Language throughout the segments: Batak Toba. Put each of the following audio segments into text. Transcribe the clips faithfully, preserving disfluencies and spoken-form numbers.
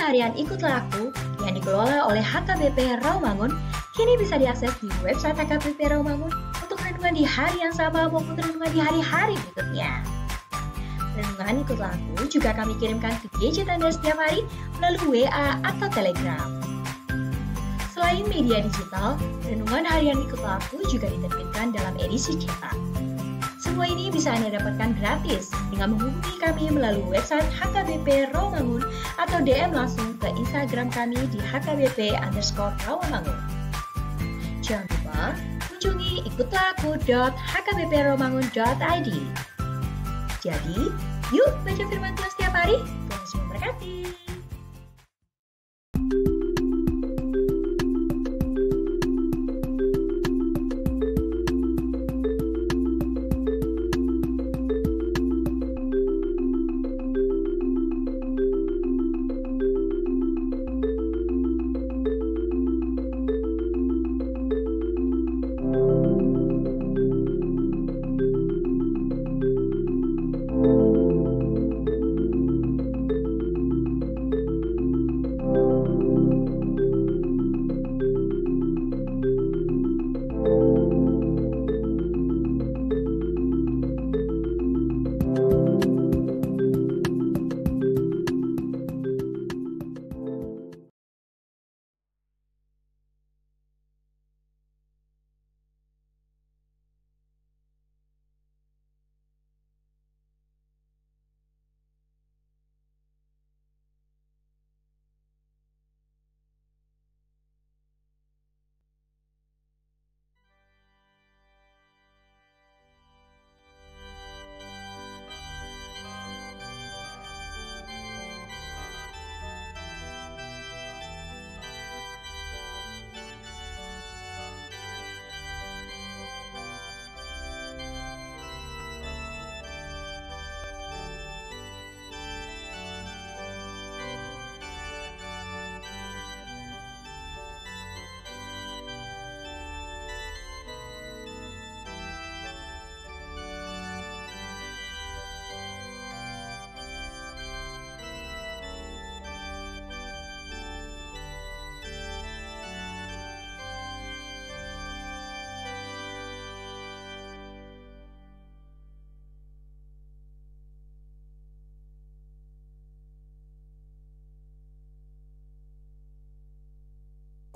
Harian Ikutlah Aku yang dikelola oleh H K B P Rawamangun kini bisa diakses di website H K B P Rawamangun untuk renungan di hari yang sama maupun renungan di hari-hari berikutnya. Renungan Ikutlah Aku juga kami kirimkan ke gadget Anda setiap hari melalui W A atau Telegram. Selain media digital, renungan harian Ikutlah Aku juga diterbitkan dalam edisi cetak. Semua ini bisa Anda dapatkan gratis dengan menghubungi kami melalui website H K B P Rawamangun atau D M langsung ke Instagram kami di H K B P underscore Rawamangun. Jangan lupa kunjungi ikutlah aku dot H K B P rawamangun dot I D. Jadi, yuk baca firman Tuhan setiap hari. Tuhan Yesus memberkati.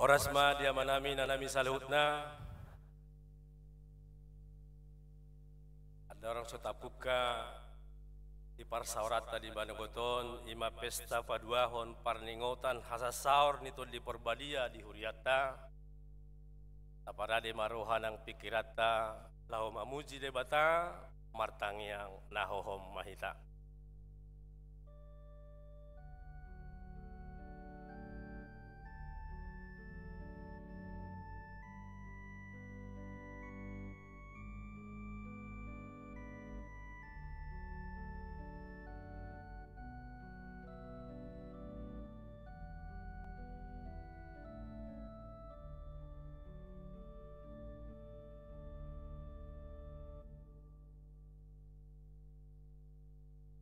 Horas ma di amanami, inanami saluhutna. Andorang so tapungka di parsaoranta di manogot on, i ma pesta paduahon parningotan hasasaor ni Tondi Parbadia di hurianta. Taparade ma roha nang pingkiranta laho mamuji Debata, martangiang na hohom ma hita.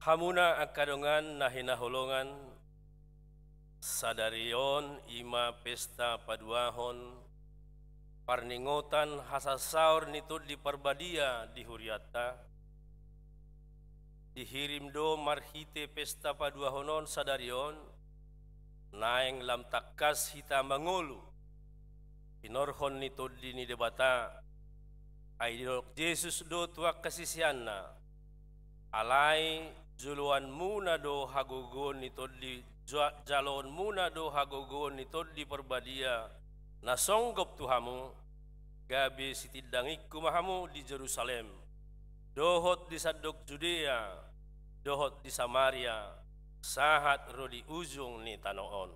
Hamuna angka dongan na hinaholongan, sadari on i ma pesta paduahon parningotan hasasaor ni Tondi Parbadia di hurianta. Dihirim do marhite pesta paduahon on sadari on, naeng lam tangkas hita mangolu hinorhon ni Tondi ni Debata. Ai didok Jesus do tu angka siseanna: Alai joloanmuna do hagogoon ni Tondi, ja-, jaloonmuna do hagogoon ni Tondi Parbadia na songgop tu hamu, gabe sitindangingku ma hamu di Jerusalem, dohot di sandok Judea, dohot di Samaria, sahat ro di ujung ni tano on.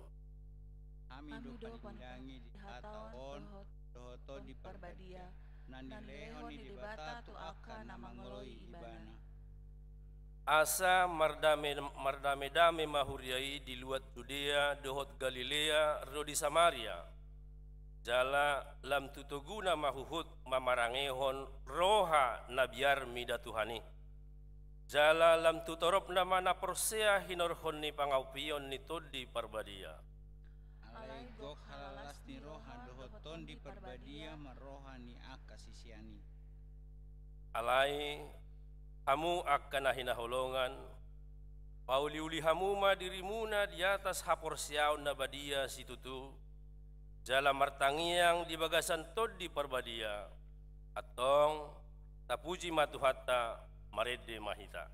Hami do panindangi di hata on dohot Tondi Parbadia na nilehon ni Debata tu angka na mangoloi ibana. Asa mardame, mardame-dame ma huria i di luat Judea dohot Galilea ro di Samaria. Jala lam tu toguna ma huhut mamarangehon roha na biar mida Tuhan i. Jala lam tu toropna ma na porsea hinorhon ni panguapion ni Tondi Parbadia. Alai gok halalas ni roha dohot Tondi Parbadia ma roha ni angka sisean i. Alai, hamu angka na hinaholongan, pauliuli hamu ma dirimuna di atas haporseaon na badia situtu, jala martangiang di bagasan Tondi Parbadia, antong, tapuji ma Tuhanta, marende ma hita.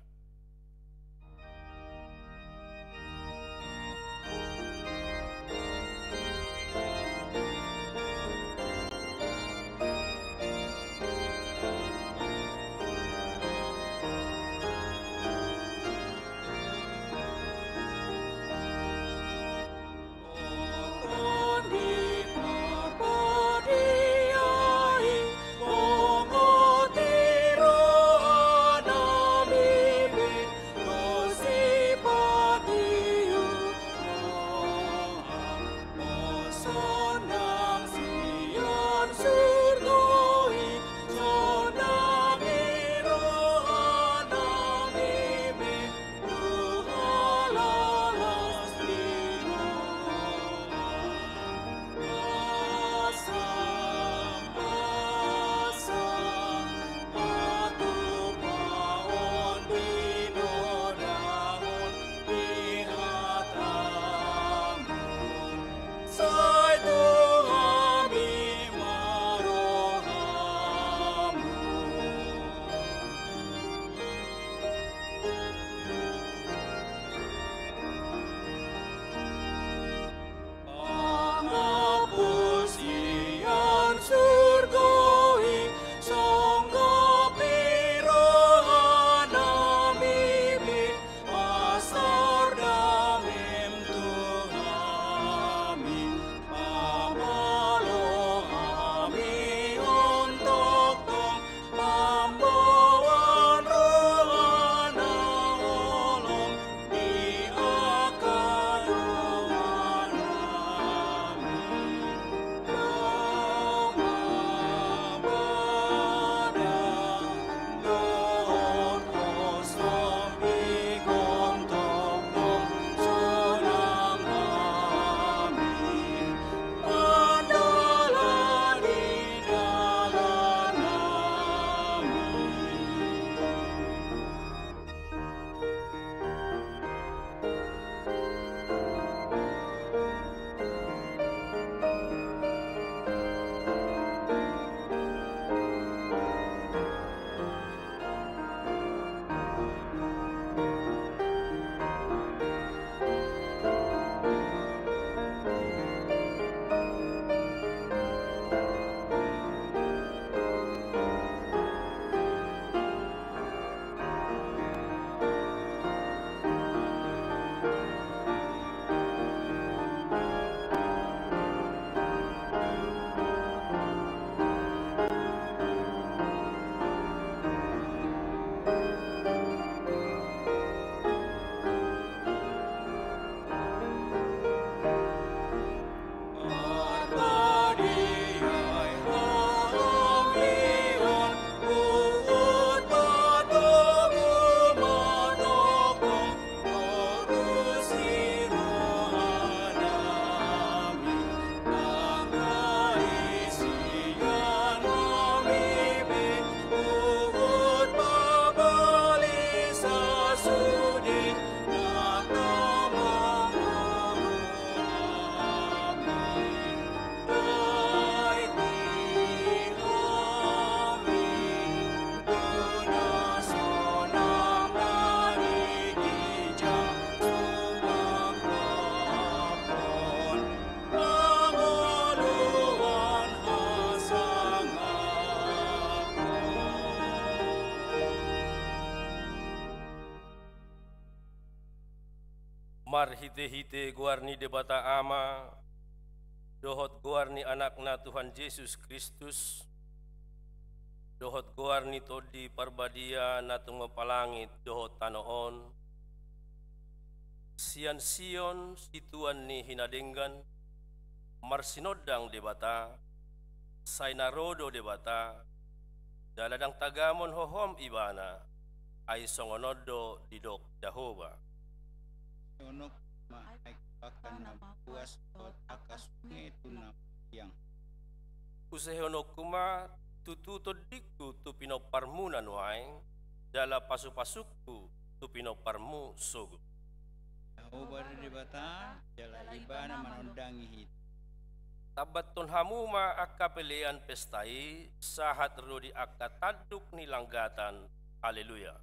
Marhitehite goar ni Debata Ama, dohot goar ni Anakna Tuhan Jesus Kristus, dohot goar ni Tondi Parbadia na tumompa langit dohot tano on, sian Sion situan ni hinadenggan, marsinondang Debata, sai na ro do Debata, jala ndang tagamon hohom Ibana, ai songon on do didok Jahowa. Songon ma ai hubahen na mamboan dohot angka sunge tu na marhiang. Usehononku ma tutu tondingku tu pinomparmuna nuaeng, jala pasupasungku tu pinomparmu sogot. Jahowa do Debata, jala Ibana manondangi hita. Tambathon hamu ma angka pelean pesta i, sahat ro di angka tanduk ni langgatan. Haleluya.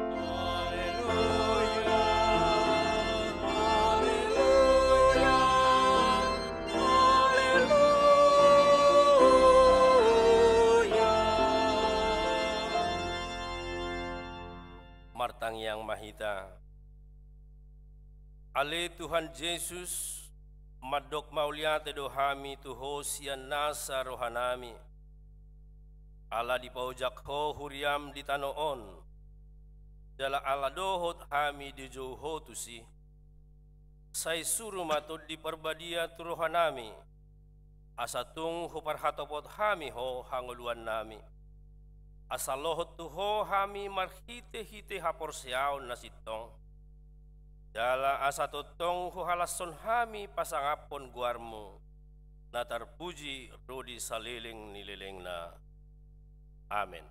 Haleluya. Haleluya. Haleluya. Martangiang ma hita. Ale Tuhan Jesus, mandok mauliate do hami tu Ho sian nasa rohanami. Ala dipaojak Ho huriam di tano on, jala ala dohot hami dijou Ho tusi. Sai suru ma Tondi Parbadia tu rohanami, asa tung huparhatopot hami Ho hangoluannami. Asa lohot tu Ho hami marhitehite haporseaon na sintong. Jala asa tongtong huhalashon hami pasangaphon goarmu, na tarpuji ro di saleleng ni lelengna. Amen.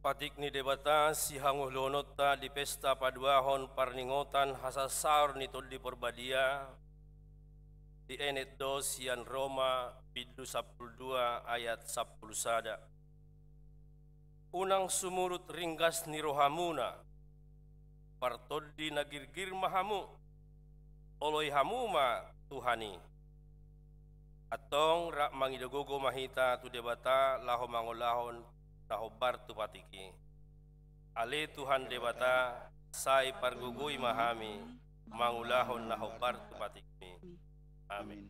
Patik ni Debata sihangoluhononta di pesta paduahon parningotan hasasaor ni Tondi Parbadia, dienet do sian Roma bindu sampulu dua ayat sampulu sada. Unang sumurut ringgas ni rohamuna, partondi na girgir ma hamu, oloi hamu ma Tuhan i. Antong rap mangido gogo ma hita tu Debata laho mangulahon na hombar tu patik i. Ale Tuhan Debata, sai pargogoi ma hami mangulahon na hombar tu patikmi. Amin.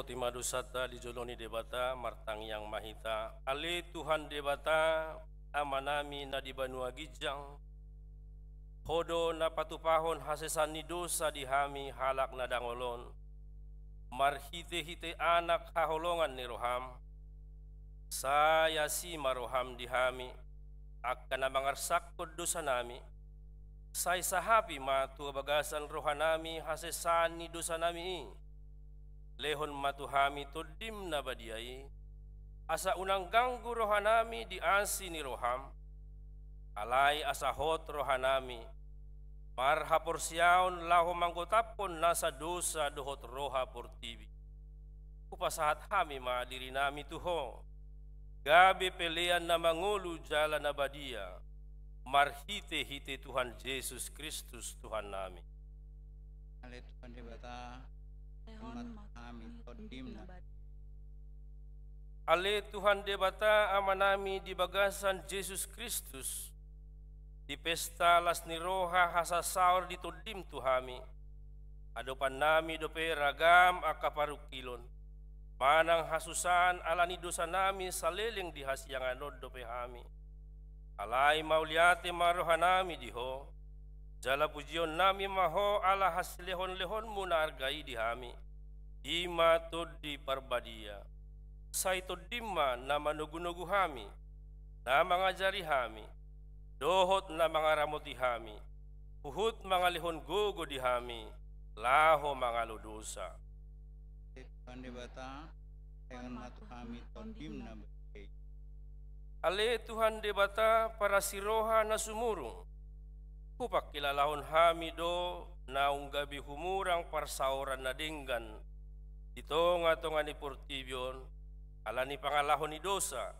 Oti ma dosanta di jolo ni Debata, martangiang ma hita. Ale Tuhan Debata, Amanami na di banua ginjang, Ho do na patupahon hasesaan ni dosa di hami halak na dangol on, marhitehite Anak haholongan ni roham. Sai asi ma roham di hami, angka na mangarsakkon dosanami. Sai sahapi ma tu bagasan rohanami hasesaan ni dosanami i. Lehon ma tu hami Tondim na badia i, asa unang ganggu rohanami di asi ni roham, alai asa hot rohanami marhaporseaon laho manggotaphon nasa dosa dohot roha portibi. Hupasahat hami ma dirinami tu Ho, gabe pelean na mangolu jala na badia, marhitehite Tuhan Jesus Kristus Tuhannami. Ale Tuhan Debata, lehon ma tu hami Tondim na badia. Ale Tuhan Debata, Amanami di bagasan Jesus Kristus, di pesta las ni roha hasasaor di Tondim tu hami, adopannami dope ragam angka parungkilon, manang hasusaan ala ni dosanami saleleng di hasiangan on dope hami. Alai mauliate ma rohanami di Ho, jala pujionnami ma Ho ala hasilehonlehonmu na arga i di hami, i ma Tondi Parbadia. Sai Tondim ma na manogunogu hami, na mangajari hami, dohot na mangaramoti hami, huhut mangalehon gogo di hami, laho mangalo dosa. Ale Tuhan Debata, lehon ma tu hami Tondim na badia i. Ale Tuhan Debata, parasi roha na sumurung, hupangkilalahon hami do naung gabe humurang parsaoran na denggan di tongatonga ni portibi on, ala ni pangalaho ni dosa.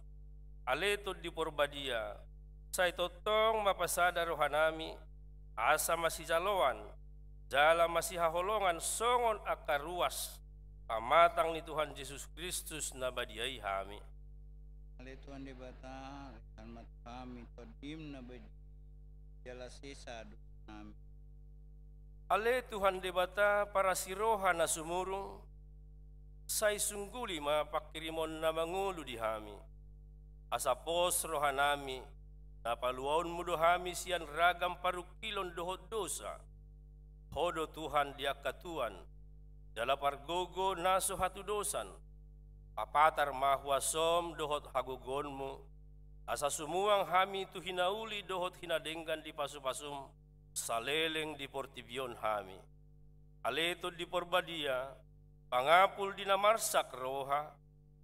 Ale Tondi Parbadia, sai tongtong ma pasada rohanami, asa masijaloan jala masihaholongan songon angka ruas pamatang ni Tuhan Jesus Kristus na badia i hami. Ale Tuhan Debata, lehon ma tu hami Tondim na badia, jala sesa dosanami. Ale Tuhan Debata, parasi roha na sumurung, sai sungguli ma panghirimon na mangolu di hami, asa pos rohanami, na paluaonmu do hami sian ragam parungkilon dohot dosa. Ho do Tuhan di angka tuan, jala pargogo na so hatudosan. Papatar ma huasom dohot hagogoonmu, asa sumuang hami tu hinauli dohot hinadenggan di pasupasum, saleleng di portibi on hami. Ale Tondi Parbadia, pangapul di na marsak roha,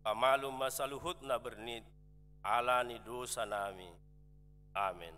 pamalum ma saluhut na bernit, ala ni dosanami. Amen.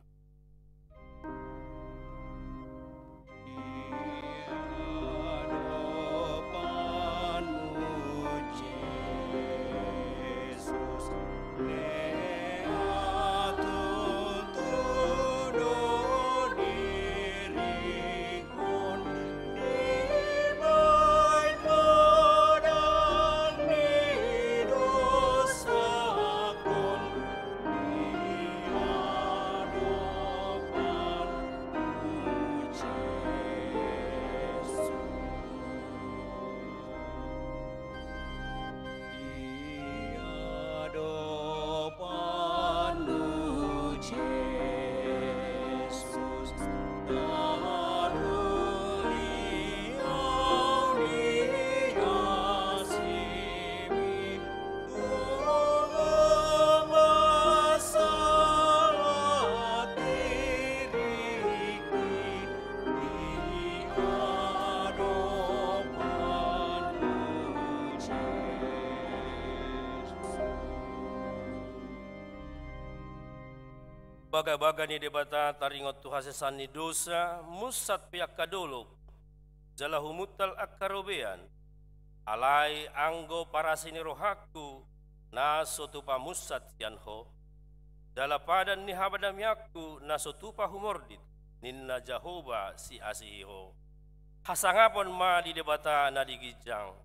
Bagabaga ni Debata taringot tu hasesaan ni dosa, munsat pe angka dolok, jala humuntal angka robean. Alai anggo parasi ni rohangku na so tupa munsat sian Ho, jala padan ni hamadamianku na so tupa humordit, ninna Jahowa siasihi Ho. Hasangapon ma di Debata na di ginjang.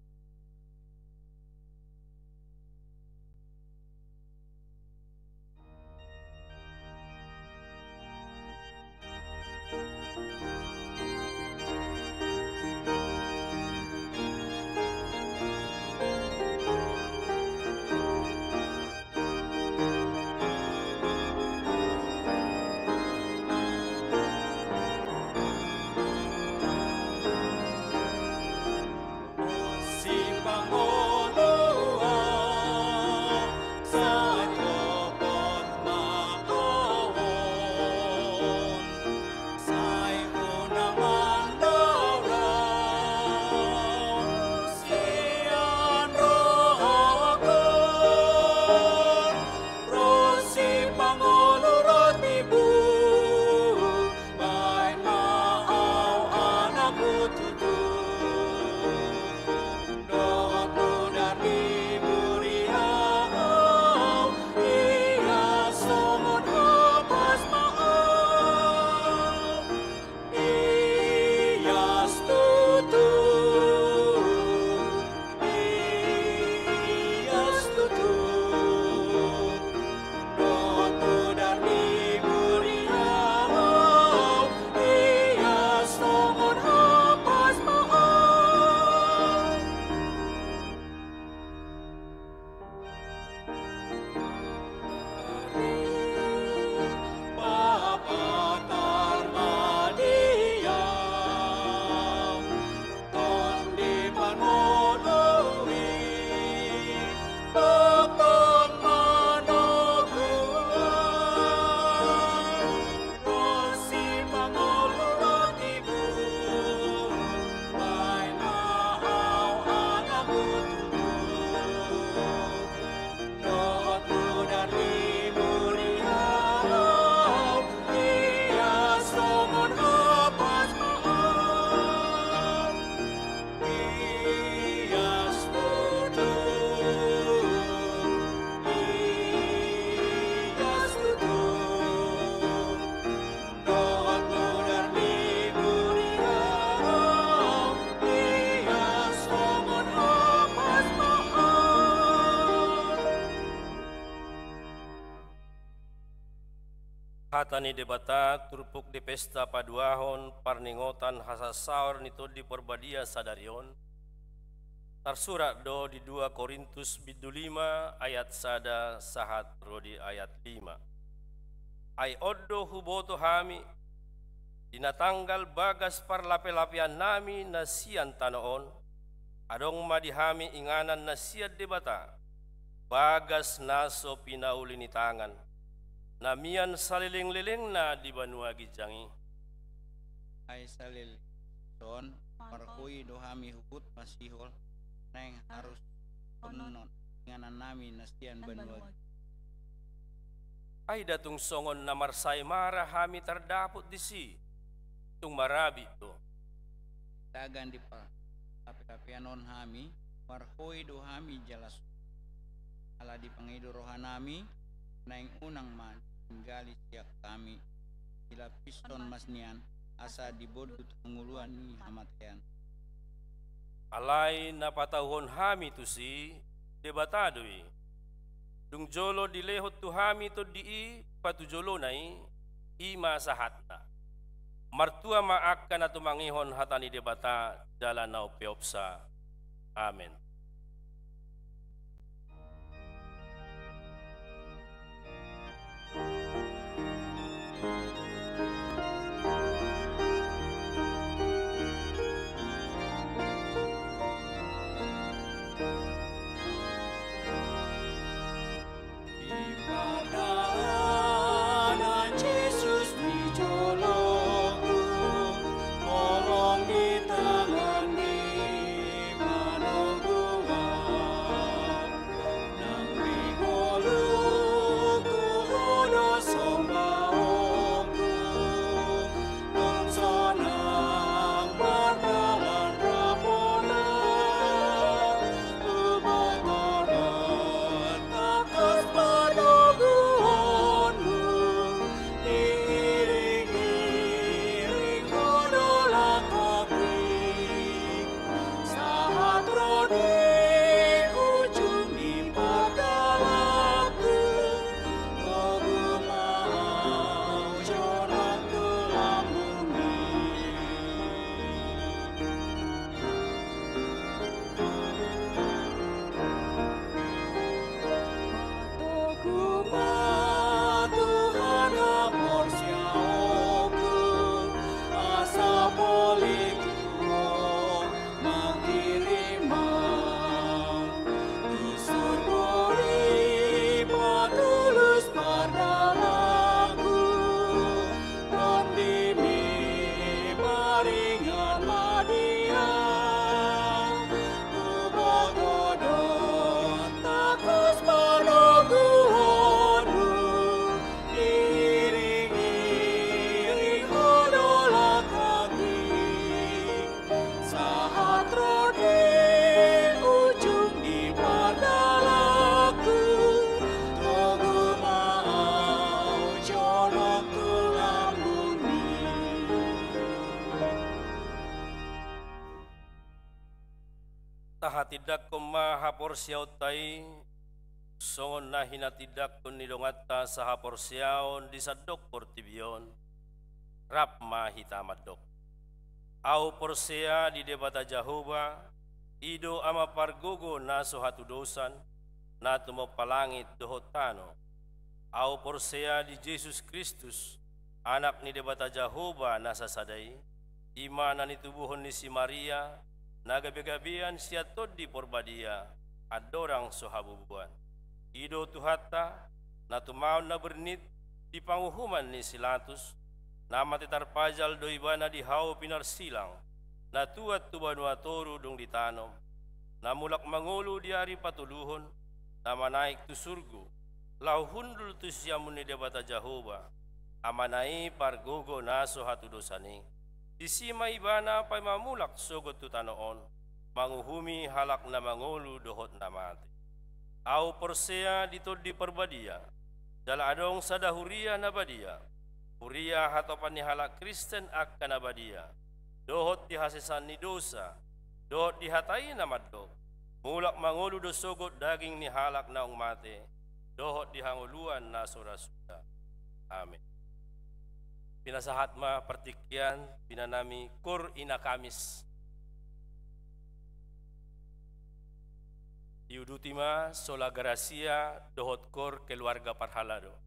Hata ni Debata turpuk di pesta paduahon parningotan hasasaor ni Tondi Porbadia sadari on, tarsurat do di dua Korintus bindu lima ayat sada sahat ro di ayat lima. Ai on do huboto hami, di na tanggal bagas parlapelapeannami na sian tano on, adong ma di hami inganan na sian Debata, bagas na so pinauli ni tangan, na mian salelenglelengna di banua ginjang i. Ai saleleng on, marhoi do hami huhut masihol, naeng harus onnon inganannami na sian banua. Ai nda tung songon na marsaemara hami tardapot disi, tung marabit do. Tagan di parlapelapean on hami, marhoi do hami jala so, ala dipangido rohanami, naeng unang ma tinggali sian hami, dilapishon mas nian, asa dibondut hangoluan ni hamatean. Alai na patauhon hami tusi, Debata do i. Dung jolo dilehon tu hami Tondi i, patujolona i, i ma sahatna. Martua ma angka na tumangihon hata ni Debata, jala na umpeopsa. Amen. Di pardalanan Jesus di jolongku, holong di tangan di panoguan. Nang di ngolungku, ho do sombaonku, nang sonang mardalan rap hona, huboto do tangkas panoguonmu, diiring-iring ho do langkah i. Sahat ro di ujung ni pardalanan, togu ma au jonok tu lambungmi. Togu ma Tuhan haporseaonku, asa polin Ho mangkirim au tu surgo i, patulus pardalanan, Tondimi maringan ma di au. Huboto do tangkas panoguonmu, diiring-iring ho do langkah i. Sahat ro di ujung ni pardalanan, togu ma au jonok tu lambungmi. Tahatindangkon ma haporseaonta i, songon na hinatindangkon ni donganta sahaporseaon di sandok portibi on. Rap ma hita mandok. Au porsea di Debata Jahowa, i do Ama pargogo na so hatudosan, na tumompa langit dohot tano. Au porsea di Jesus Kristus, Anak ni Debata Jahowa na sasada i, i ma na nitubuhon ni si Maria, na gabe-gabean sian Tondi Porbadia, andorang so habubuan. I do Tuhanta, na tumaon na bernit di panguhuman ni si Latus, na mate tarpajal do Ibana di hau pinarsilang, na tuat tu banua toru dung ditanom, na mulak mangolu di ari patoluhon, na manaek tu surgo, laho hundul tu siamun ni Debata Jahowa, Amana i pargogo na so hatudosan i. Disi ma Ibana paima mulak sogot tu tano on, manguhumi halak na mangolu dohot na mate. Au porsea di Tondi Porbadia, jala adong sada huria na badia, huria hatopan ni halak Kristen angka na badia, dohot di hasesaan ni dosa, dohot di hata i na mandok, mulak mangolu do sogot daging ni halak naung mate, dohot di hangoluan na so ra suda. Amen. Pinasahat ma partingkian, inanami, Koor Ina Kamis. Diuduti ma Sola Gratia dohot Koor Keluarga Parhalado.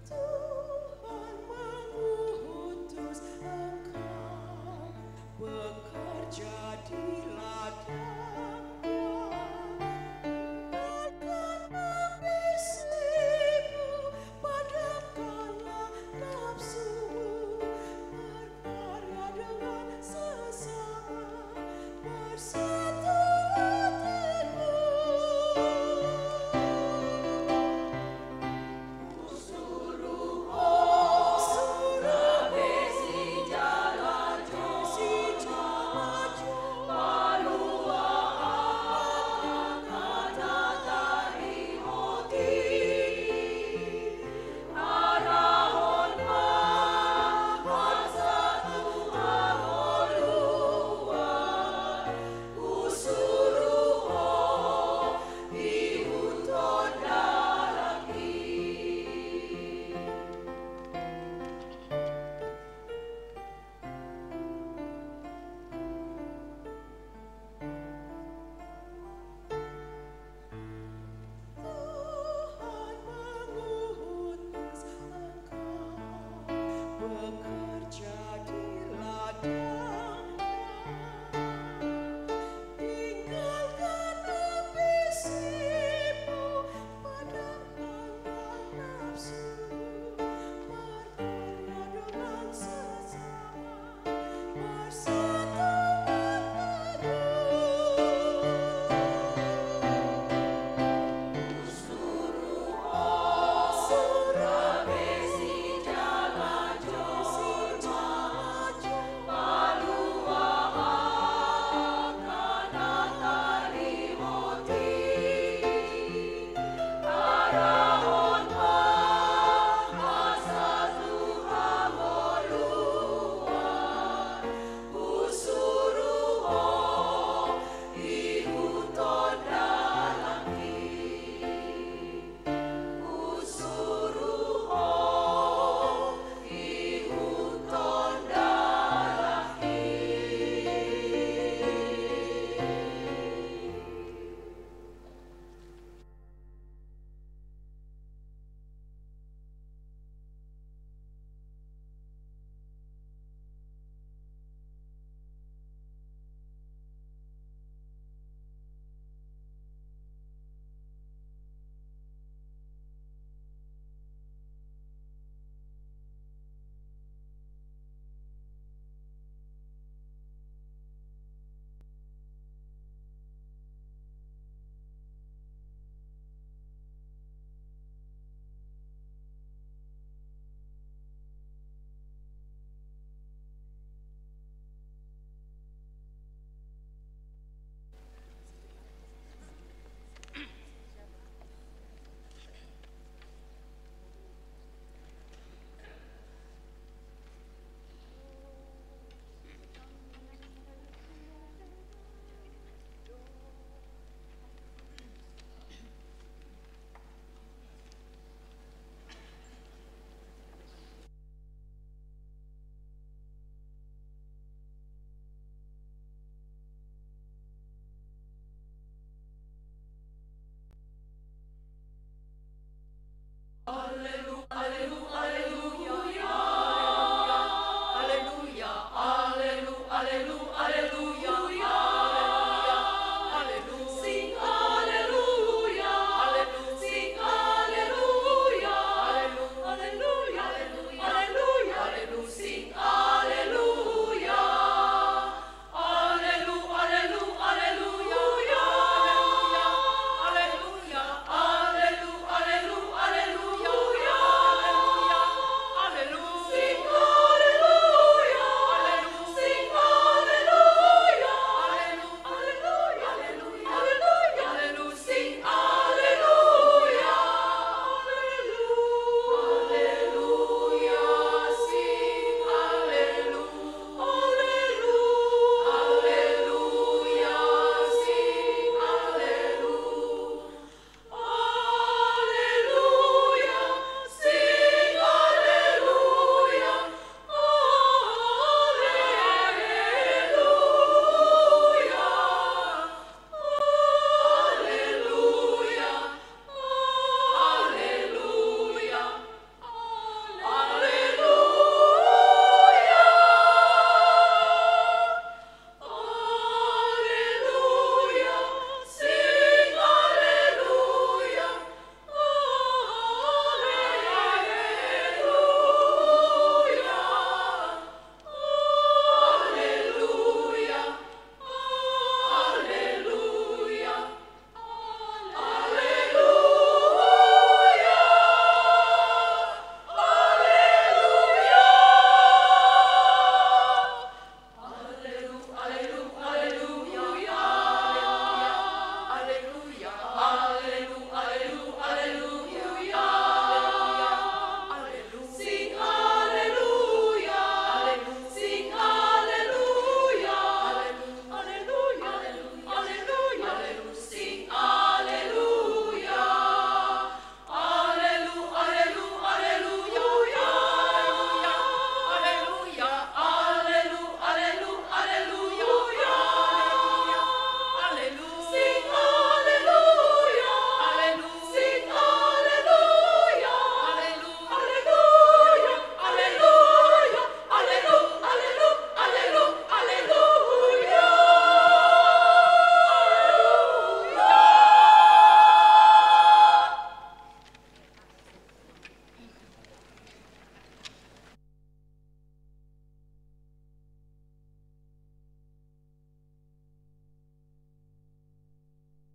Tuhan mengutus Engkau bekerja di ladangnya. Tinggalkan ambisimu, padamkanlah nafsumu, berkarya dengan sesama, bersatu hatimu.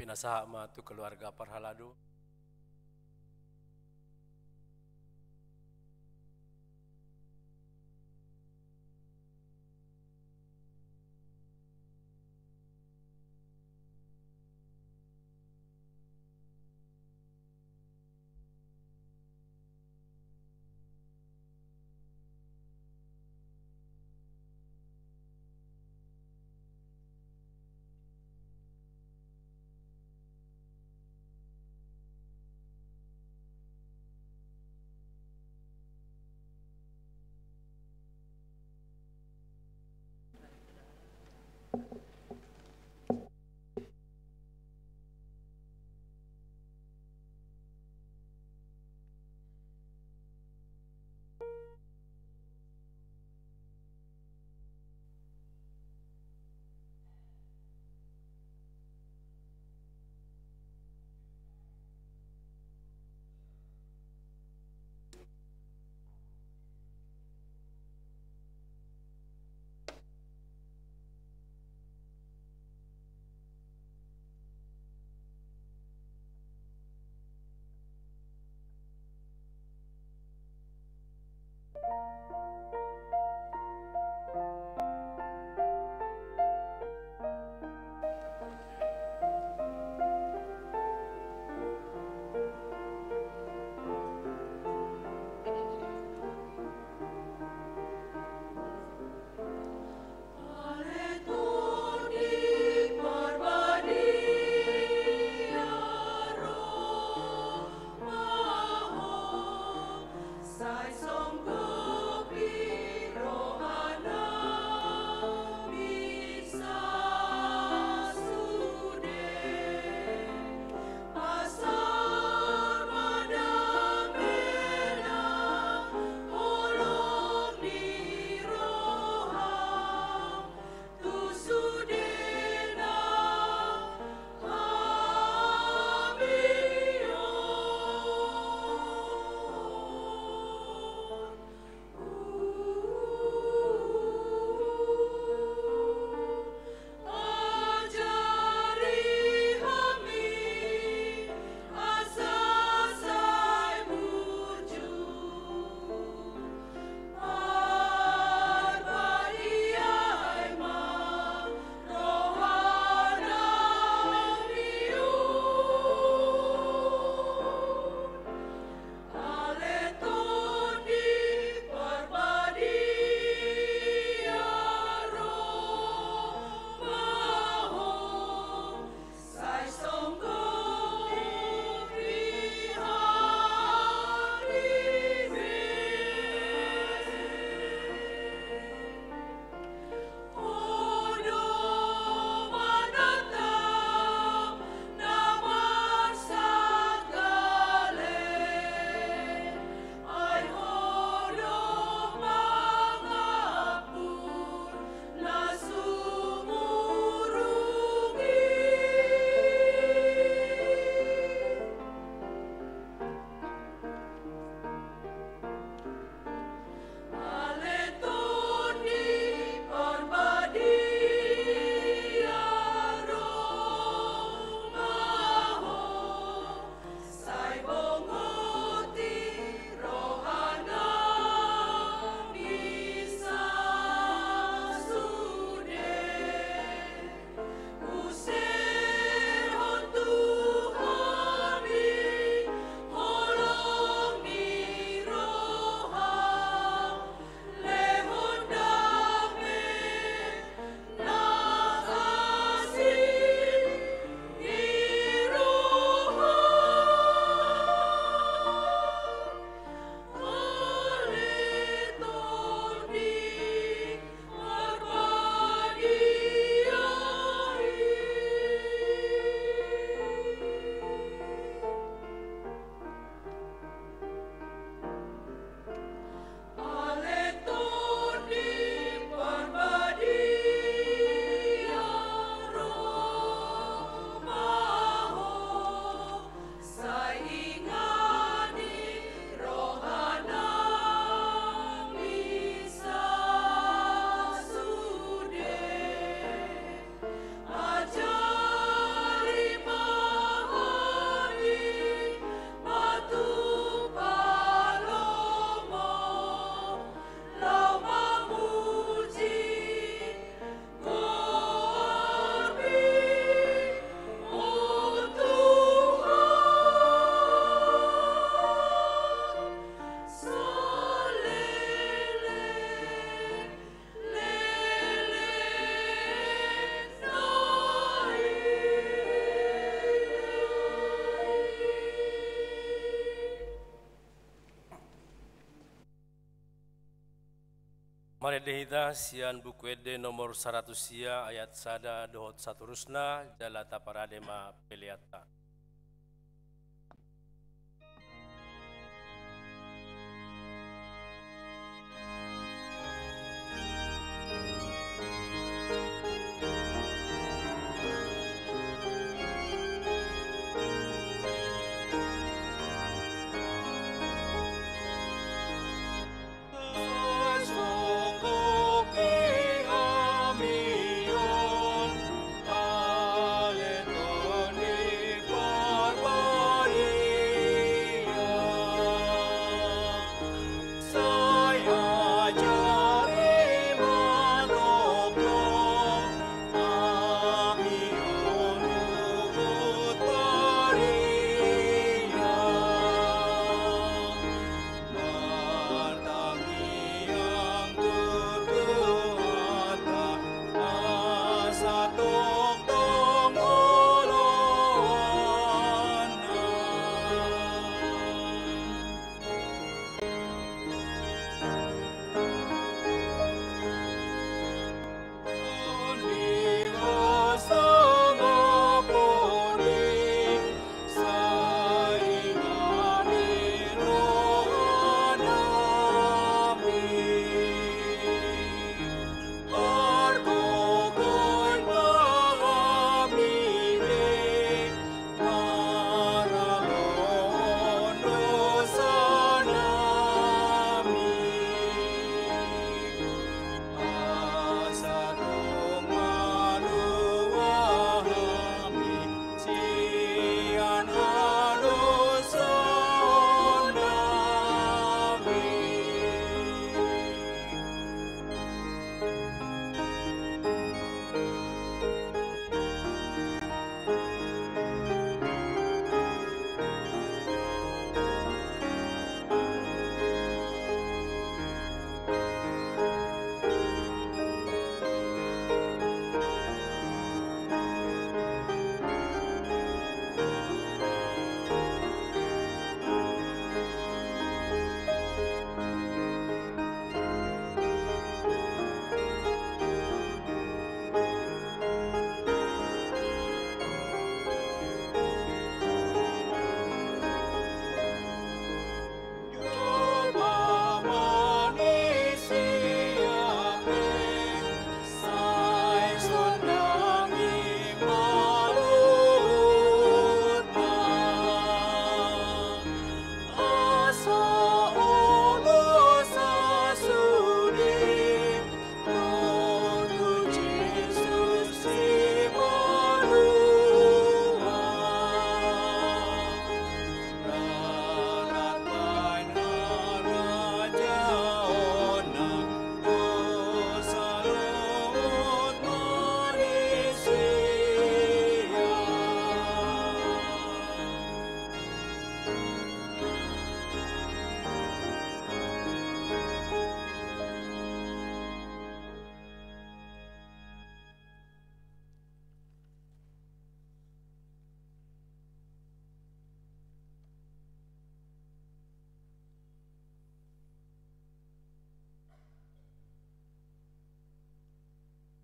Pinasahat ma tu keluarga parhalado. Marende hita sian Buku Ende nomor saratus sia ayat sada dohot satorusna, jala taparade ma peleanta.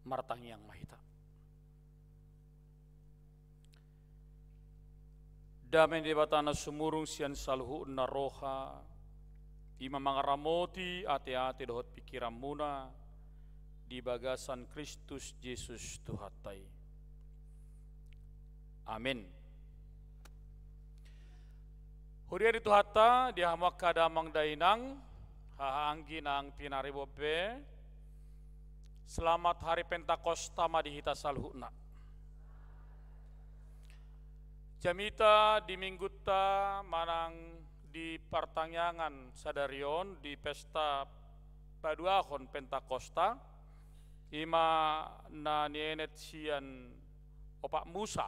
Martangiang ma hita. Dame ni Debata na sumurung sian saluhutna roha, i ma mangaramoti ateate dohot pingkiranmuna di bagasan Kristus Jesus Tuhanta i. Amin. Huria ni Tuhanta, di hamu angka damang dainang, haha anggi nang pinaribot be, selamat hari Pentakosta ma di hita saluhutna. Jamita di minggunta manang di partangiangan sadari on di pesta paduahon Pentakosta, i ma na nienet sian Opat Musa,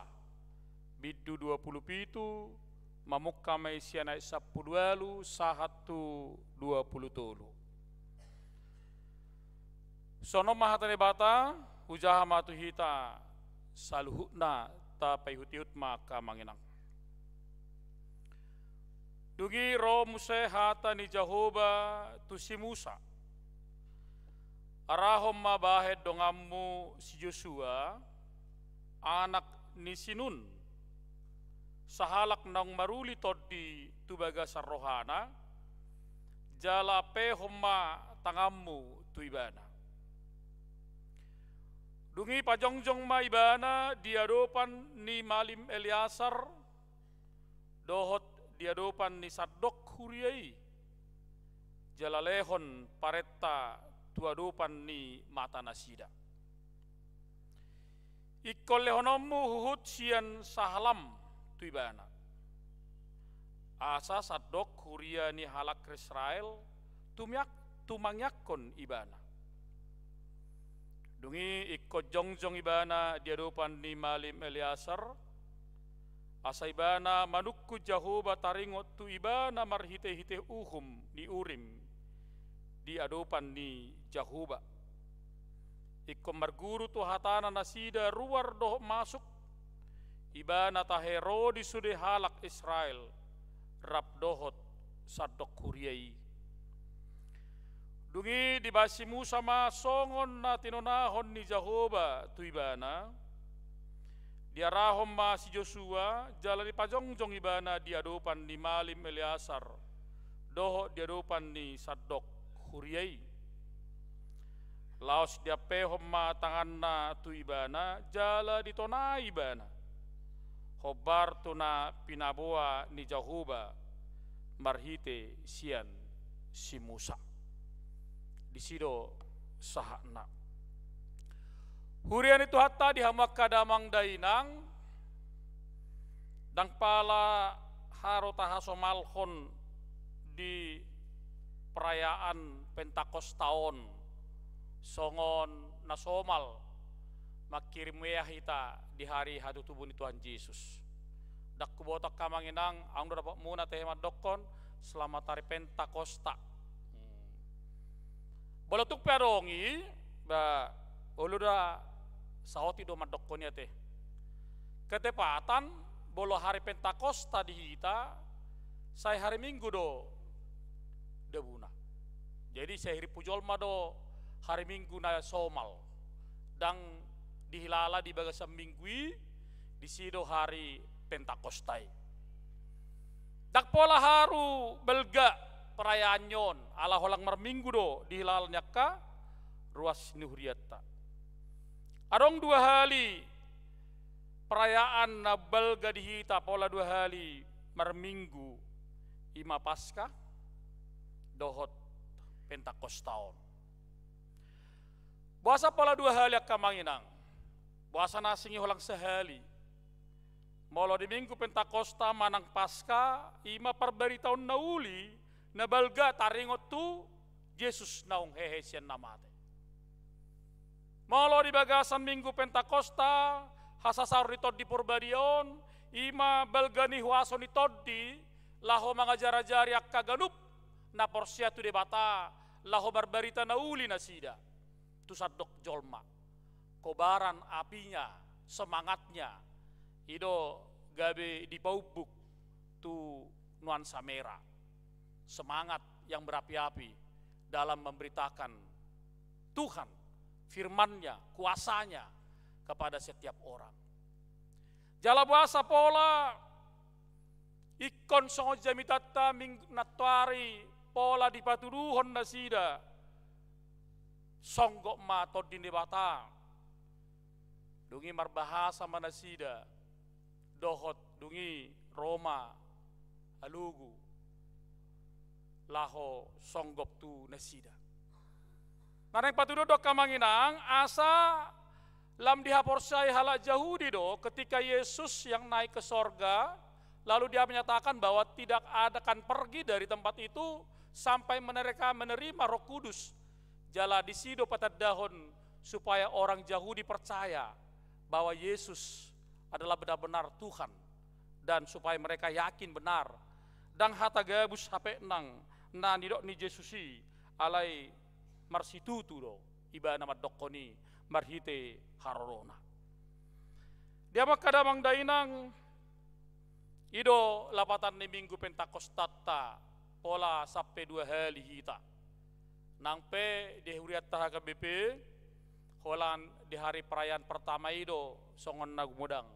bindu dua pulu pitu, mamungka ma i sian ayat sampulu ualu sahat tu dua pulu tolu. Songon on ma hata ni Debata, hujaha ma tu hita saluhutna, tapaihutihut ma angka amang inang. Dung i ro muse hata ni Jahowa tu si Musa. Arahon ma bahen donganmu si Josua, anak ni si Nun, sahalak naung maruli tondi tu bagasan rohana, jala ampehon ma tanganmu tu ibana. Dung i pajongjong ma ibana di adopan ni malim Eleasar, dohot di adopan ni sandok huria i, jala lehon parenta tu adopan ni matanasida. Ingkon lehononmu huhut sian sahalam tu ibana, asa sandok huria ni halak Israel tumiak-, tumangiangkon ibana. Dung i ingkon jongjong ibana di adopan ni malim Eleasar, asa ibana manungkun Jahowa taringot tu ibana marhitehite uhum ni Urim di adopan ni Jahowa. Ingkon marguru tu hatana nasida ruar dohot masuk, ibana tahe ro di sude halak Israel, rap dohot sandok huria i. Dung i dibahen si Musa ma songon na tinonahon ni Jahowa tu ibana, diarahon ma si Josua, jala dipajongjong ibana di adopan ni malim Eleasar, dohot di adopan ni sandok huria i. Laos diampehon ma tanganna tu ibana, jala ditonai ibana, hombar tu na pinaboa ni Jahowa marhite sian si Musa. Disi do sahatna. Huria ni Tuhanta, di hamu angka damang dainang, ndang pala haru tahasomalhon di perayaan Pentakosta on songon na somal mangkirim mea hita di hari hatutubu ni Tuhan Jesus. Ndang huboto angka amang inang, adong do dapotmuna tehe mandokkon, "Selamat hari Pentakosta." Hmm. Molo tung pe adong i, ba, olo da saotik do mandokkon i ate. Ketepatan, molo hari Pentakosta di hita, sai hari Minggu do dabuna. Jadi, sai hirimpujolma do hari Minggu na somal. Ndang dihilala di bagasan Minggu i, disi do hari Pentakosta i. Ndang pola haru balga perayaan on, ala holan marminggu do dihilala ni angka ruas ni hurianta. Adong dua hali perayaan na balga di hita pola dua hali marminggu, i ma Paska dohot Pentakosta on. Boasa pola dua hali angka amang inang? Boasa na asing i holan sahali? Molo di Minggu Pentakosta manang Paska, i ma parbaritaon na uli, na balga taringot tu Jesus naung hehe sian na mate. Molo di bagasan Minggu Pentakosta, hasasaor ni Tondi Porbadia on, i ma balga ni huaso ni Tondi, laho mangajarajari angka ganup na porsea tu Debata, laho marbarita na uli nasida tu sandok jolma. Kobaran apinya, semangatnya, i do gabe dipaumbuk tu nuansa merah. Semangat yang berapi-api dalam memberitakan Tuhan, firman-Nya, kuasa-Nya kepada setiap orang. Jala boasa pola ingkon songon jamitanta ming-, nantoari pola dipatuduhon nasida songgop ma Tondi ni Debata. Dung i marbahasa ma nasida, dohot dung i ro ma alogo laho songgop tu nasida. Na naeng patuduhon do angka amang inang, asa lam dihaporseai halak Jahudi do, ketika Yesus yang naik ke sorga, lalu Dia menyatakan bahwa tidak akan pergi dari tempat itu sampai mereka menerima Roh Kudus. Jala disi do patandahon supaya orang Jahudi percaya bahwa Yesus adalah benar-benar Tuhan, dan supaya mereka yakin benar, ndang hata gabus hape nang na nidok ni Jesus i, alai marsitutu do ibana mandokkon i marhite harorona. Di hamu angka damang dainang, i do lapatan ni Minggu Pentakostanta, pola sampe dua hali hita. Nang pe di hurianta H K B P, holan di hari perayaan pertama i do songon na gumodang.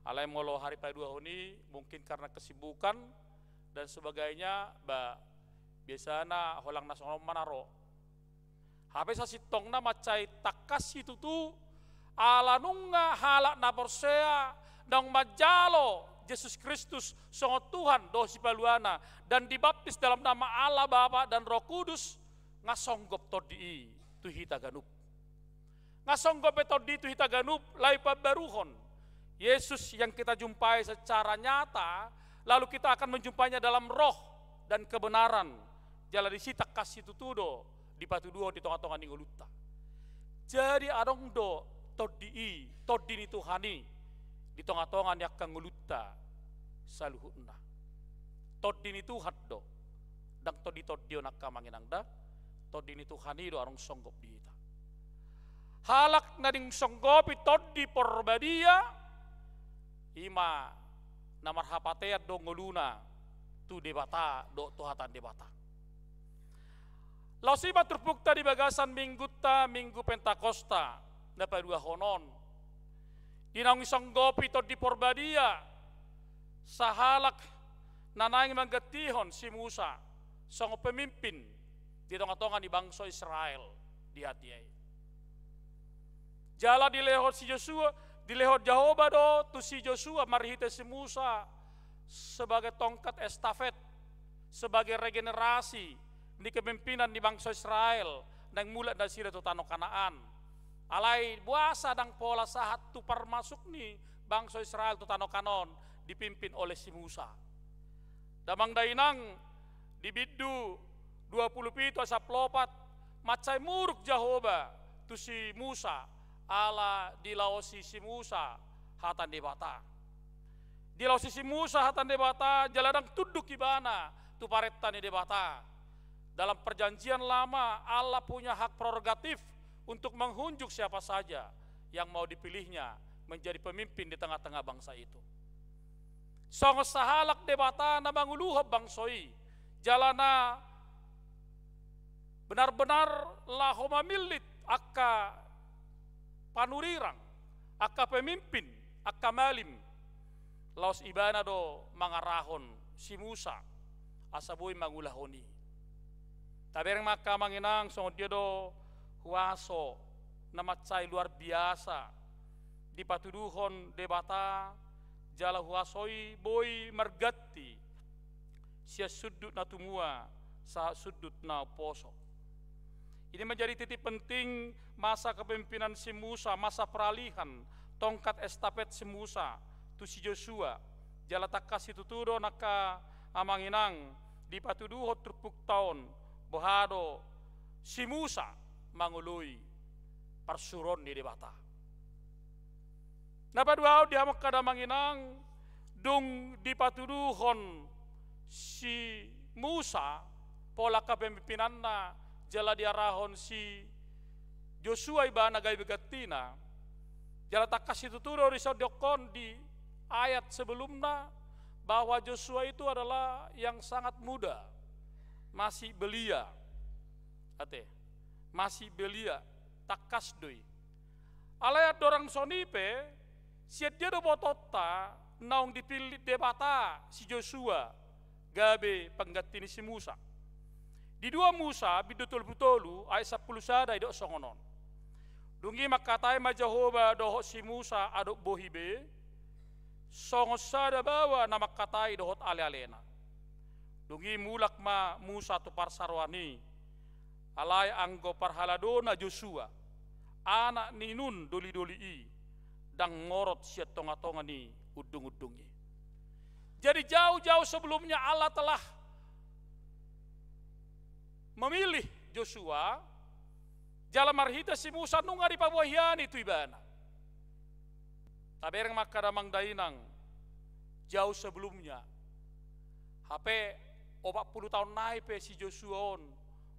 Alai molo hari paduahon i, mungkin karena kesibukan dan sebagainya, ba, biasana holan na songon on ma na ro. Hape sasintongna mansai tangkas situtu, ala nunga halak na porsea naung manjalo Jesus Kristus songon Tuhan dohot Sipaluana dan dibaptis dalam nama Allah Bapa dan Roh Kudus, nga songgop Tondi i tu hita ganup. Nga songgop be Tondi i tu hita ganup, laho pambaruhon Yesus yang kita jumpai secara nyata, lalu kita akan menjumpainya dalam roh dan kebenaran. Jala disi tangkas situtu do dipatuduhon di tongatonga ni ngolunta. Jadi adong do Tondi i, Tondi ni Tuhan i di tongatonga ni angka ngolunta saluhutna. Tondi ni Tuhan do, ndang tonditondion angka amang inang da, Tondi ni Tuhan i do adong songgop di hita. Halak na naeng songgopi Tondi Porbadia, i ma na marhapatean do ngoluna tu Debata dohot tu hata ni Debata. Laos i ma turpukta di bagasan minggunta, Minggu Pentakosta na paduahon on. Di naung disonggopi Tondi Porbadia, sahalak na naeng manggantihon si Musa songon pemimpin di tongatonga ni bangso Israel di hatiha i. Jala dilehon si Josua, dilehon Jahowa do tu si Josua marhite si Musa sebagai tongkat estafet, sebagai regenerasi ni kepemimpinan ni bangso Israel naeng mulak nasida tu tano Kanaan. Alai boasa ndang pola sahat tu parmasuk ni bangso Israel tu tano Kanaan dipimpin oleh si Musa? Damang dainang, di bindu dua pulu pitu ayat sampulu opat, mansai muruk Jahowa tu si Musa, ala dilaosi si Musa hata ni Debata. Dilaosi si Musa hata ni Debata, jala ndang tunduk ibana tu parenta ni Debata. Dalam Perjanjian Lama, Allah punya hak prerogatif untuk menghunjuk siapa saja yang mau dipilihnya menjadi pemimpin di tengah-tengah bangsa itu. Songon sahalak Debata na manguluhon bangso i, jala na benar-benar laho mamillit angka panurirang, angka pemimpin, angka malim, laos ibana do mangarahon si Musa asa boi mangulahon i. Tabereng ma angka amang inang, songon dia do huaso na mansai luar biasa dipatuduhon Debata, jala huaso i boi marganti sian sundut na tumua sahat sundut na umposo. Ini menjadi titik penting masa kepemimpinan si Musa, masa peralihan tongkat estafet si Musa tu si Josua. Jala tangkas situtu do angka amang inang dipatuduhon turpukta on, boha do si Musa mangoloi parsuruon ni Debata. Na paduahon di hamu angka damang inang, dung dipatuduhon si Musa pola kepemimpinanna jala diarahon si Josua ibana gabe gantina, jala tangkas situtu do disondiokkon di ayat sebelumna bahwa Josua itu adalah yang sangat muda, masih belia. Ate, masih belia, tangkas do i. Alai andorang songon i pe, sian dia do botoonta naung dipillit Debata si Josua gabe pengganti ni si Musa? Di dua Musa bindu tolu pulu tolu ayat sampulu sada didok songon on. Dung i mangkatai ma Jahowa dohot si Musa adop bohi be, songon sada baoa na mangkatai dohot alealena. Dung i mulak ma Musa tu parsaroan i, alai anggo parhaladona Josua, anak ni Nun dolidoli i, ndang morot sian tongatonga ni undungundung i. Jadi jauh-jauh sebelumnya Allah telah memilih Josua, jala marhite si Musa nunga dipaboa hian i tu ibana. Tabereng ma angka damang dainang, jauh sebelumnya. Hape opat pulu taon nai pe si Josua on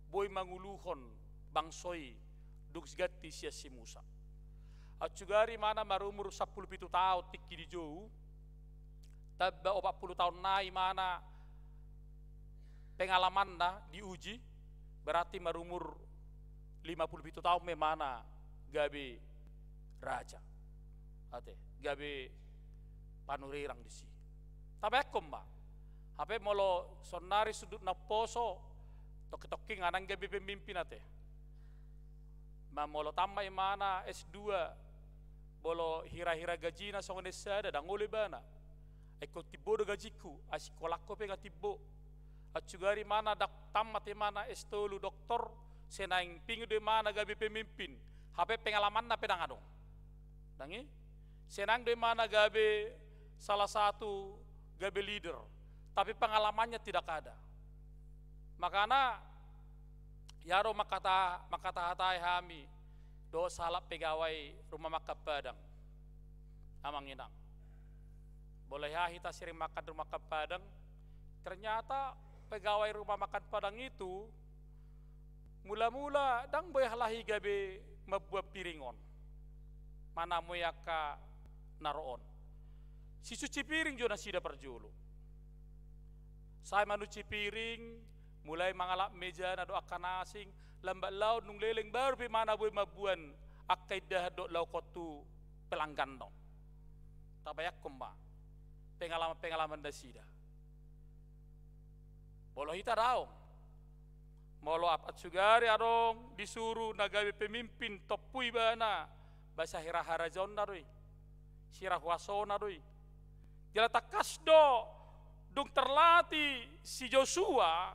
boi manguluhon bangso i dung ganti sian si Musa. Aut sugari imana marumur sampulu pitu taon tingki di jou, tamba opat pulu taon nai imana pengalamanna diuji, Berarti marumur lima pulu pitu taon ma imana gabe raja. Ate, gabe panurirang disi. Tabaenkon ma. Hape molo saonari sundut na umposo, tongki-tongki nga nang gabe pemimpin ate. Ma molo tamat imana S dua, molo hira-hira gajina songon S sada, ndang olo ibana. Ai ingkon timbo do gajingku, ai sikolangku pe nga timbo. Ai sugari imana ndang tamat imana S tolu doktor, sai naeng pingin do imana gabe pemimpin. Hape pengalamanna pe ndang adong. Ndang i? Sai naeng do imana gabe salah satu gabe leader. Tapi pengalamannya tidak ada. Makana, ia do mangkata, mangkata-hatai hami, dohot sahalak pegawai rumah makan Padang. Amang inang. Molo hea hita sering makan rumah makan Padang, ternyata pegawai rumah makan Padang itu mula-mula ndang boi halak i gabe mambuat piring on. Manamui angka na ro on. Sicuci piring jo nasida parjolo. Sai manuci piring, mulai mangalap mejana dohot angka na asing, lambat laun nunga leleng baru pe imana boi mambuan angka indahan dohot laokhon tu pelangganna on. Tabaenkon ma pengalaman-pengalaman nasida. Molo hita daong. Molo apat sugari adong disuru na gabe pemimpin, tompu ibana, ba siraharajaonna do i. Sirahuasona do i. Jala tangkas do dung terlatih si Josua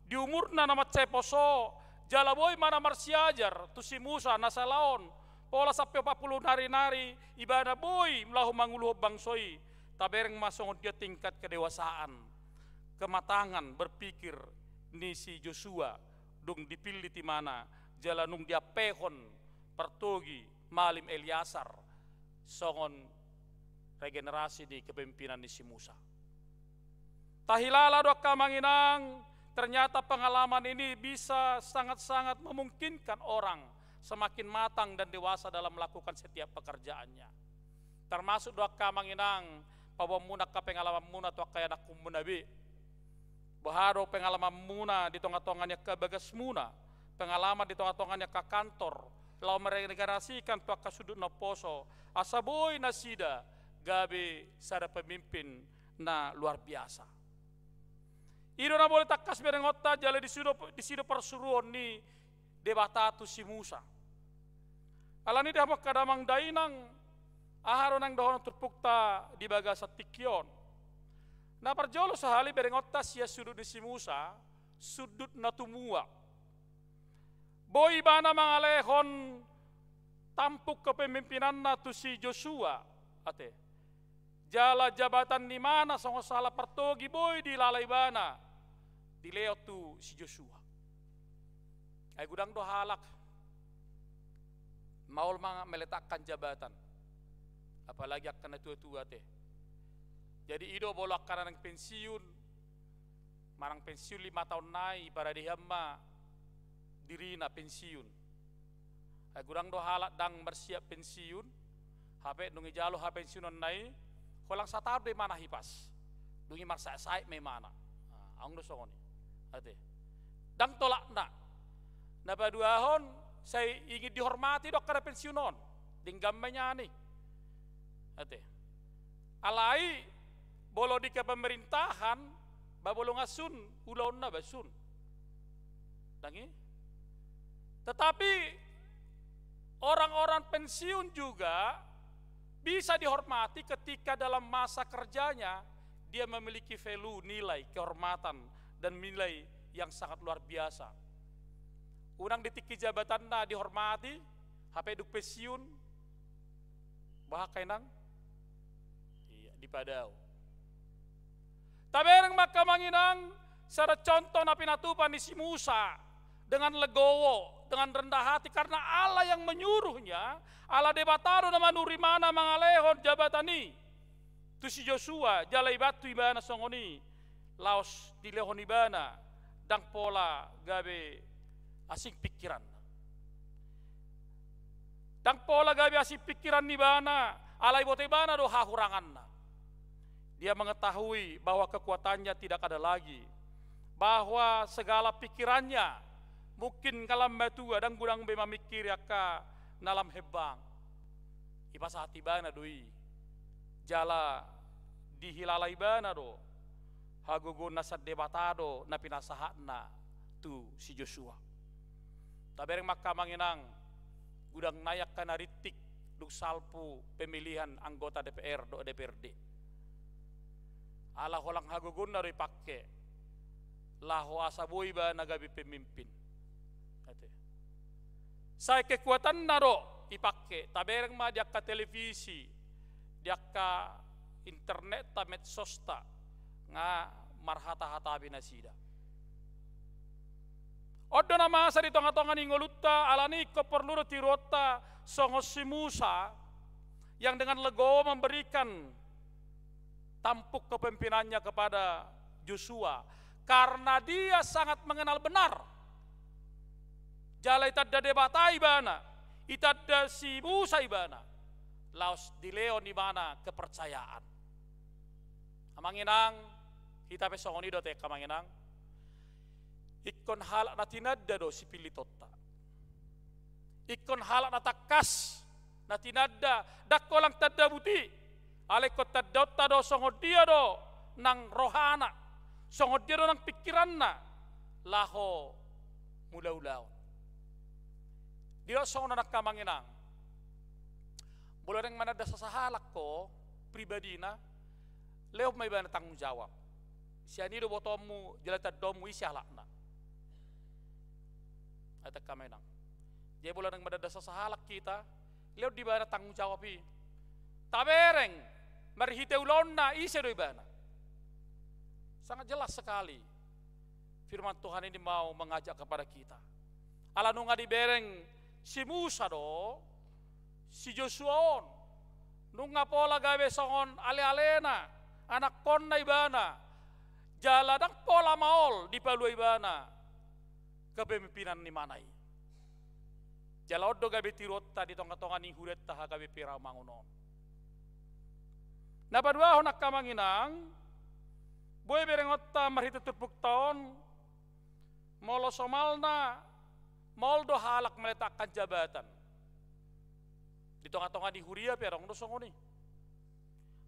di umurna na mansai poso, jala boi imana marsiajar tu si Musa na sala on, pola sampe opat pulu nari-nari ibana boi laho manguluhon bangso i. Tabereng ma songon dia tingkat kedewasaan, kematangan berpikir ni si Josua dung dipillit imana, jala nunga diampehon partogi malim Eleasar songon regenerasi ni kepemimpinan ni si Musa. Tahilala do angka amang inang, ternyata pengalaman ini bisa sangat-sangat memungkinkan orang semakin matang dan dewasa dalam melakukan setiap pekerjaannya. Termasuk do angka amang inang, paboaonmuna angka pengalamanmuna tu angka ianakhonmuna be. Boha do pengalamanmuna di tonga-tonga ni angka bagasmuna, pengalaman di tonga-tonga ni angka kantor, laho meregenerasikan tu angka sundut na umposo, asa boi nasida gabe sada pemimpin na luar biasa. I do na boi tangkas berengonta, jala disi do, disi do parsuruon ni Debata tu si Musa. Alani i di hamu angka damang dainang, aha do naeng dohonon turpukta di bagasan tingki on? Na parjolo sahali berengonta sian sundut ni si Musa, sundut na tumua. Boi ibana mangalehon tampuk kepemimpinanna tu si Josua, ate. Jala jabatan ni imana songon sahalak partogi boi dilala ibana, dilehon tu si Josua. Ai godang do halak maol ma meletakkan jabatan. Apalagi angka na tua-tua, ate. Jadi i do molo angka na naeng pensiun, manang pensiun lima taon nai, iparadean ma dirina pensiun. Ai godang do halak ndang marsiap pensiun, hape dung ijalo hapensiunonna i, holan sataon do imana hipas. Dung i marsaet-saet ma imana. Ah, adong do songon i. Ate. Ndang tolapna. Na paduahon, sai ingin dihormati do angka na pensiun on. Denggan ma nian i. Ate. Alai, molo di kepemerintahan, ba molo nga sun, ulaonna ba sun. Ndang i? Tetapi orang-orang pensiun juga bisa dihormati ketika dalam masa kerjanya dia memiliki value, nilai kehormatan dan nilai yang sangat luar biasa. Unang di tingki jabatanna dihormati, hape dung pensiun, boha angka inang? Iya, dipadao. Tabereng ma angka amang inang, sada contoh na pinatupa ni si Musa dengan legowo, dengan rendah hati, karena Allah yang menyuruhnya, Allah Debata do na manuru imana mangalehon jabatan i tu si Josua, jala ibantu ibana songon i, laos dilehon ibana, ndang pola gabe asing pikiranna. Ndang pola gabe asing pikiran ni ibana, alai iboto ibana do hahuranganna. Dia mengetahui bahwa kekuatannya tidak ada lagi, bahwa segala pikirannya Mungkin nga lam matua, ndang godang be mamingkiri angka na lam hembang. Dipasahat ibana do i. Jala dihilala ibana do hagogoon na sian Debata do na pinasahatna tu si Josua. Tabereng ma angka amang inang, godang nai angka na rintik dung salpu pemilihan anggota D P R dohot D P R D. Ala holang hagogoonna do dipangke laho asa boi ibana gabe pemimpin. Ate. Sai kekuatanna do dipangke, tabereng ma di angka televisi, di angka internetta, medsosta, nga marhata-hata be nasida. On do na masa di tonga-tonga ni ngolunta, alani ingkon porlu do tiruonta songon si Musa yang dengan legowo memberikan tampuk kepemimpinannya kepada Josua, karena dia sangat mengenal benar. Jala itanda Debata ibana, itanda si Musa ibana, laos dilehon ibana kepercayaan. Amang inang, hita pe songon i do ate, amang inang. Ingkon halak na tinanda do sipillitonta. Ingkon halak na tangkas, na tinanda, ndang holang tanda buti. Alai ingkon tandaonta do songon dia do nang rohana, songon dia do nang pingkiranna laho mangula ulaon. Didok songon on angka amang inang. Molo naeng mananda sasahalak ho pribadina, lehon ma ibana tanggung jawab. Sian i do botoonmu jala tandaonmu ise halakna. Ate angka amang inang. Jadi molo naeng mananda sasahalak hita, lehon di ibana tanggung jawab i. Tabereng marhite ulaonna ise do ibana. Sangat jelas sekali firman Tuhan ini mau mengajak kepada kita. Ala nunga dibereng si Musa do si Josua on. Nunga pola gabe songon ale-alena, anakkonna ibana. Jala ndang pola maol dipalua ibana kepemimpinan ni ibana i. Jala on do gabe tiruonta di tonga-tonga ni hurianta H K B P Rawamangun on. Na paduahon angka amang inang, boi berengonta marhite turpukta on, molo somalna maol do halak maletakkan jabatan. Di tonga-tonga ni huria pe adong do songon i.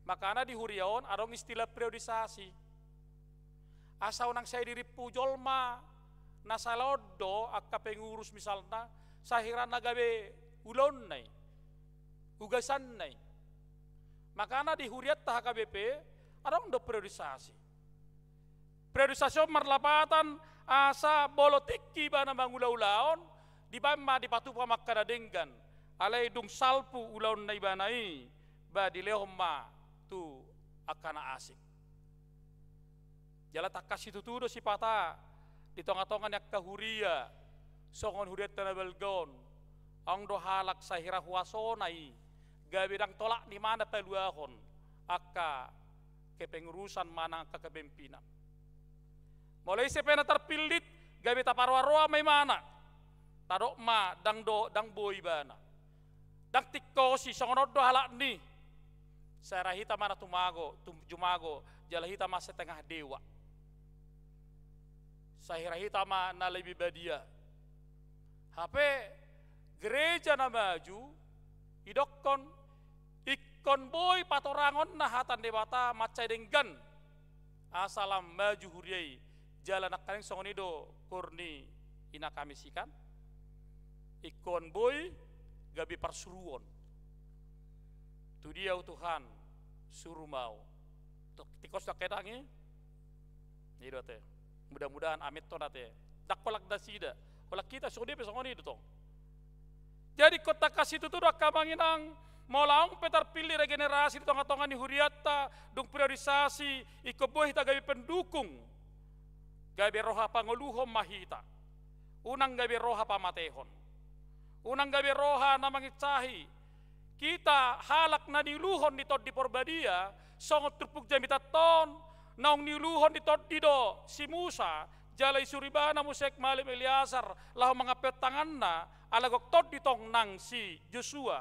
Makana di huria on adong istilah periodisasi. Asa unang sai dirimpu jolma na sala on do angka pengurus misalna, sahira na gabe ulaonna i, ugasanna i. Makana di hurianta H K B P adong do periodisasi. Periodisasi on marlapatan asa molo tingki ibana mangula ulaon, dibaen ma dipatupa ma angka na denggan. Alai dung salpu ulaonna ibana i, ba dilehon ma tu angka na asing. Jala tangkas situtu do sipata di tonga-tonga ni angka huria, songon hurianta na balga on, adong do halak sahira huasona i, gabe ndang tolak ni ibana paluahon angka kepengurusan manang angka kepemimpinan. Molo ise pe na tarpillit, gabe taparoa-roa ma ibana. Tadok ma ndang do, ndang boi ibana. Ndang tingkosi, songon on do halak ni. Sahira hita ma na tumago, tum-, jumago, jala hita ma setengah dewa. Sahira hita ma na lebih badia. Hape gereja na maju, idokkon, ingkon boi patorangonna hata ni Debata mansai denggan. Asa lam maju huria i, jala nangkaning songon i do goar ni ina kami sikan. Ingkon boi gabe parsuruon. Tu dia ho Tuhan, suru ma au. Tok-, tingkos do angka inang i. I do ate. Mudah-mudahan amin tong ate. Ndang holan nasida. Holan hita songon dia pe songon i do tong. Jadi ingkon tangkas situtu do angka amang inang, molo adong pe tarpillit regenerasi di tonga-tonga ni hurianta, dung periodisasi, ingkon boi hita gabe pendukung. Gabe roha pangoluhon ma hita. Unang gabe roha pamatehon. Unang gabe roha na manginsahi. Hita halak na niuluhon ni Tondi Porbadia, songon turpuk jamitanta on, naung niuluhon ni Tondi do si Musa, jala isuru ibana muse Malum Eleasar laho mangampehon tanganna, ala gok Tondi tong nang si Josua.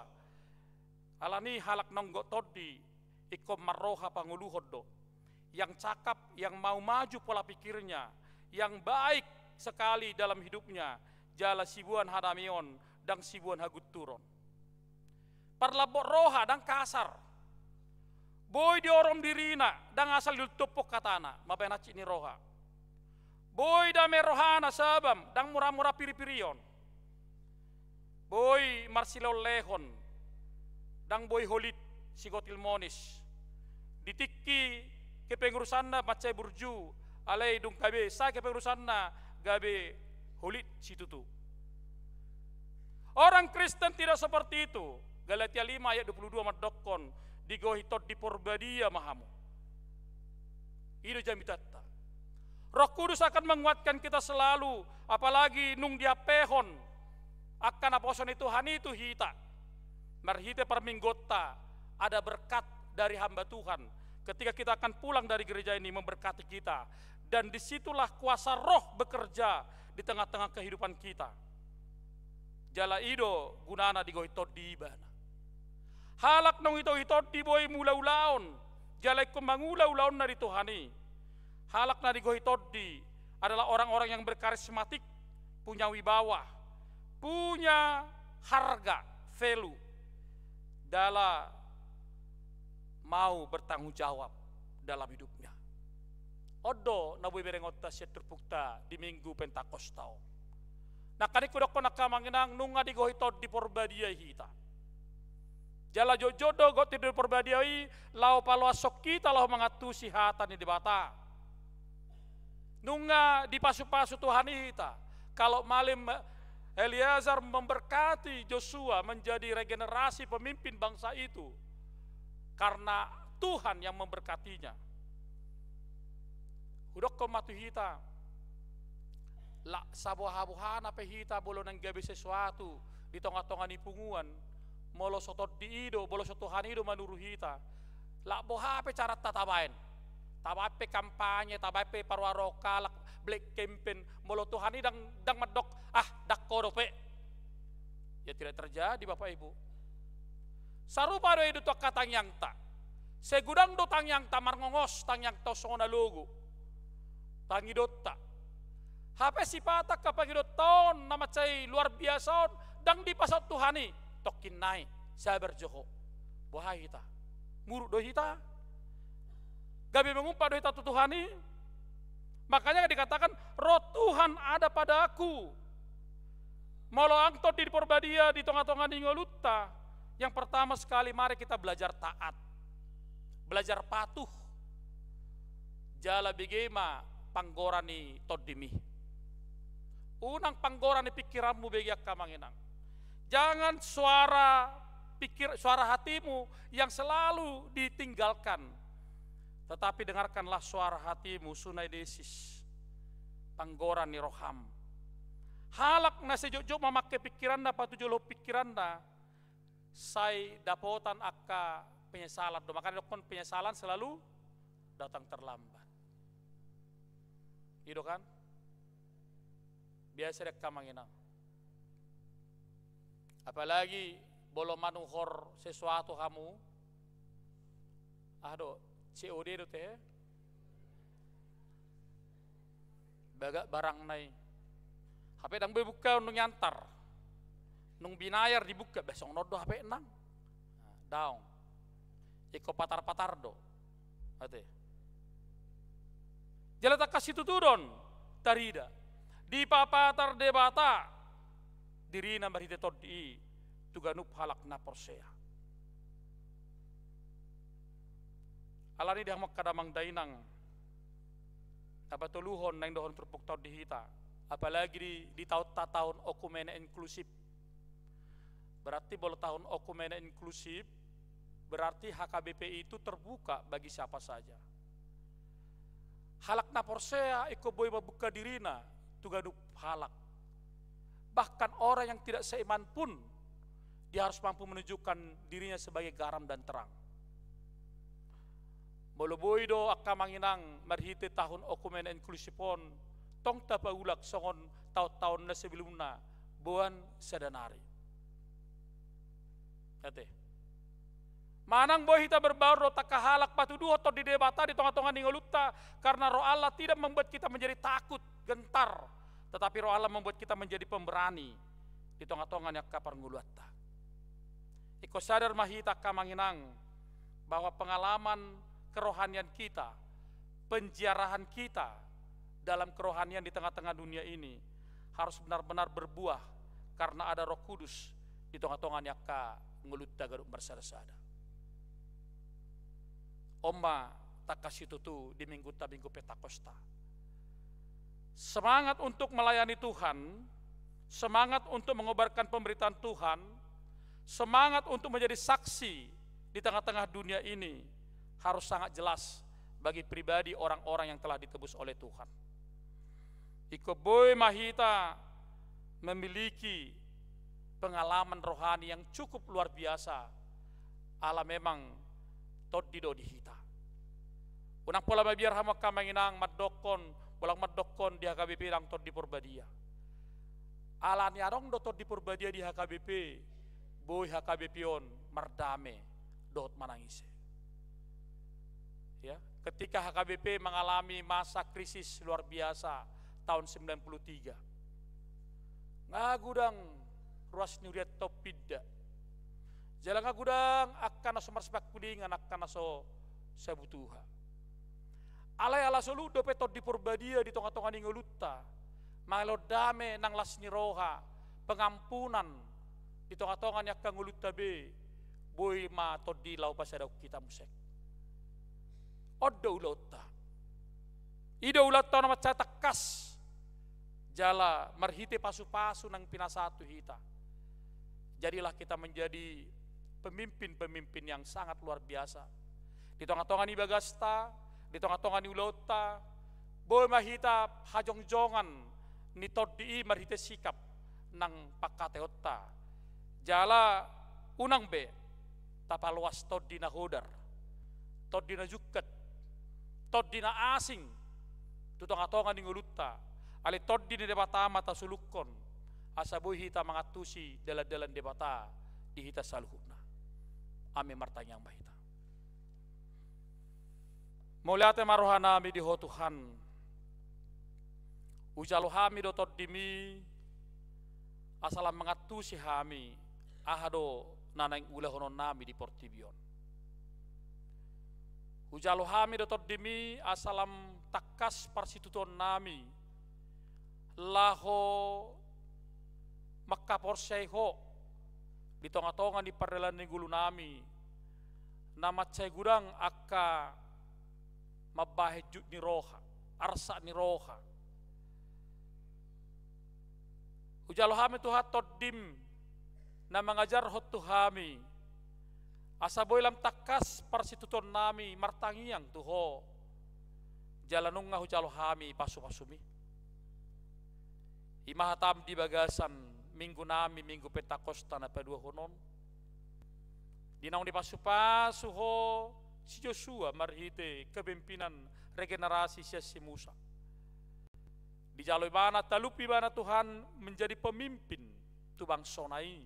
Alani halak naung gok Tondi, ingkon marroha pangoluhon do. Yang cakap, yang mau maju pola pikirnya, yang baik sekali dalam hidupnya, jala siboan hadameon, ndang siboan hagunturon. Parlambot roha, ndang kasar. Boi diorom dirina, ndang asal diultuphon hatana, mambahen hansit ni roha. Boi dame rohana sabam, ndang mura-mura piri-pirion. Boi marsilehon-lehon, ndang boi holit sigotil monis. Di tingki kepengurusanna mansai burju, alai dung gabe sae kepengurusanna gabe holit situtu. Orang Kristen tidak seperti itu. Galatia lima ayat dua puluh dua mandokkon, digohi Tondi Porbadia ma hamu. I do jamitanta. Roh Kudus akan menguatkan kita selalu, apalagi nung dihampehon angka naposo ni Tuhan i tu hita. Marhite parmingguonta ada berkat dari hamba Tuhan. Ketika kita akan pulang dari gereja ini memberkati kita. Dan disitulah kuasa Roh bekerja di tengah-tengah kehidupan kita. Jala i do gunana digohi Tondi ibana. Halak naung digohi Tondi boi mangula ulaon, jala ingkon mangula ulaonna di Tuhan i. Halak na digohi Tondi adalah orang-orang yang berkarismatik, punya wibawa, punya harga, value, jala mau bertanggung jawab dalam hidupnya. On do na boi berengonta sian turpukta di Minggu Pentakosta on. Nangkin hudokkon angka amang inang, nunga digohi Tondi Porbadia i hita. Jala jotjot do goar ni Tondi Porbadia i laho paloashon hita laho mangantusi hata ni Debata. Nunga dipasupasu Tuhan i hita. Kalau malim Eleazar memberkati Josua menjadi regenerasi pemimpin bangsa itu, karena Tuhan yang memberkatinya. Hudokkon ma tu hita, lak saboha-bohana pe hita molo naeng gabe sesuatu di tonga-tonga ni punguan, molo so Tondi i do, molo so Tuhan i do manuru hita, lak boha pe caranta tabaen. Tabaen pe kampanye, tabaen pe paruaruahon halak, black campaign, molo Tuhan i ndang, ndang mandok, ah, ndang ho dope. Ya tidak terjadi, Bapak Ibu. Sarupa do i do tu angka tangiangta. Sai godang do tangiangta marngongos, tangiangta on songon na logo. Pangidonta. Hape sipata angka pangidonta on na mansai luar biasa on, ndang dipasaut Tuhan i, tongkin nai, sabar jo ho. Boha hita? Muruk do hita? Gabe mangumpat do hita tu Tuhan i? Makanya dikatakan, Roh Tuhan ada padaku. Molo adong Tondi Porbadia di tonga-tonga ni ngolunta, yang pertama sekali mari kita belajar taat. Belajar patuh. Jala bege ma panggora ni tondimi. Unang panggora ni pikiranmu bege, angka amang inang. Jangan suara pikir, suara hatimu yang selalu ditinggalkan. Tetapi dengarkanlah suara hatimu, sunai desis. Panggora ni roham. Halak na sai jotjot mamangke pikiranna, patujolo pikiranna, sai dapotan angka penyesalan do. Makanya dokkon penyesalan selalu datang terlambat. I do kan? Biasa do, angka amang inang. Apalagi molo manuhor sesuatu hamu, ah do, C O D do te. Bagak barangna i. Hape ndang boi buka nung iantar. Nung binayar dibuka, bah songon on do hape nang. Daong. Ingkon patar-patar do. Ate. Jala tangkas situtu do on tarida. Dipapatar Debata dirina marhite Tondi i tu ganup halak na porsea. Alani di hamu angka damang dainang, na patoluhon naeng dohonon turpukta on di hita, apalagi di, di taonta, taon okumene inklusif. Berarti molo taon okumene inklusif, berarti H K B P itu terbuka bagi siapa saja. Halak na porsea ingkon boi mambuka dirina tu ganup halak. Bahkan orang yang tidak seiman pun, dia harus mampu menunjukkan dirinya sebagai garam dan terang. Molo boi do, angka amang inang, marhite taon okumene inklusif on, tong tapaulak songon taon-taon na sebelumna, boan sada nari. Ate. Manang boi hita berbaur dohot angka halak patuduhon Tondi Debata di tonga-tonga ni ngolunta, karena Roh Allah tidak membuat kita menjadi takut, gentar, Tetapi Roh Allah membuat kita menjadi pemberani di tonga-tonga ni angka parngoluanta. Ingkon sadar ma hita angka amang inang, bahwa pengalaman kerohanian kita, penziarahan kita dalam kerohanian di tengah-tengah dunia ini harus benar-benar berbuah karena ada Roh Kudus di tonga-tonga ni angka ngolunta ganup marsada-sada. On ma tangkas situtu di minggunta, Minggu Pentakosta. Semangat untuk melayani Tuhan, semangat untuk mengobarkan pemberitaan Tuhan, semangat untuk menjadi saksi di tengah-tengah dunia ini harus sangat jelas bagi pribadi orang-orang yang telah ditebus oleh Tuhan. Ingkon boi ma hita memiliki pengalaman rohani yang cukup luar biasa, ala memang tondi do di hita. Unang pola mabiar hamu angka amang inang mandokkon, bolang mandokkon di H K B P ndang Tondi Porbadia. Alani adong do Tondi Porbadia di H K B P, boi H K B P on mardame dohot manang ise. Ya, ketika H K B P mengalami masa krisis luar biasa tahun sembilan puluh tiga, nga godang ruas ni hurianta on pinda. Jala nga godang angka na so marsipangkulingan, angka na so sabutuha. Alai ala soluhut dope Tondi Porbadia di tonga-tonga ni ngolunta, mangalehon dame nang las ni roha, pengampunan di tonga-tonga ni angka ngolunta be, boi ma tondi laho pasadahon hita muse. On do ulaonta. I do ulaonta na mansai tangkas. Jala marhite pasu-pasu naung pinasahat tu hita, jadilah kita menjadi pemimpin-pemimpin yang sangat luar biasa. Di tonga-tonga ni bagasta, di tonga-tonga ni ulaonta, boi ma hita hajongjongan ni tondi i marhite sikap nang pangkataionta. Jala unang be tapaloas tondi na hodar, tondi na jungkat, tondi na asing tu tonga-tonga ni ngolunta, alai tondi ni Debata ma tasolukkon, asa boi hita mangantusi dalan-dalan Debata di hita saluhutna. Amin. Martangiang ma hita. Mauliate ma rohanami di Ho Tuhan. Hujalo hami do tondimi, asa lam mangantusi hami aha do na naeng ulahononnami di portibi on. Hujalo hami do tondimi, asa lam tangkas parsitutuonnami laho mangkaporseai Ho di tonga-tonga ni pardalan ni ngolunami, na mansai godang angka mambahen jut ni roha, arsak ni roha. Hujalo hami Tuhan tondim na mangajarhon tu hami, asa boi lam tangkas parsitutuonnami martangiang tu Ho, jala nunga hujalo hami pasu-pasumi. I ma hatam di bagasan minggunami, Minggu Pentakosta na paduahon on, di naung dipasu-pasu Ho si Josua marhite kepemimpinan regenerasi sian si Musa. Dijalo ibana, talup ibana Tuhan menjadi pemimpin tu bangsona i,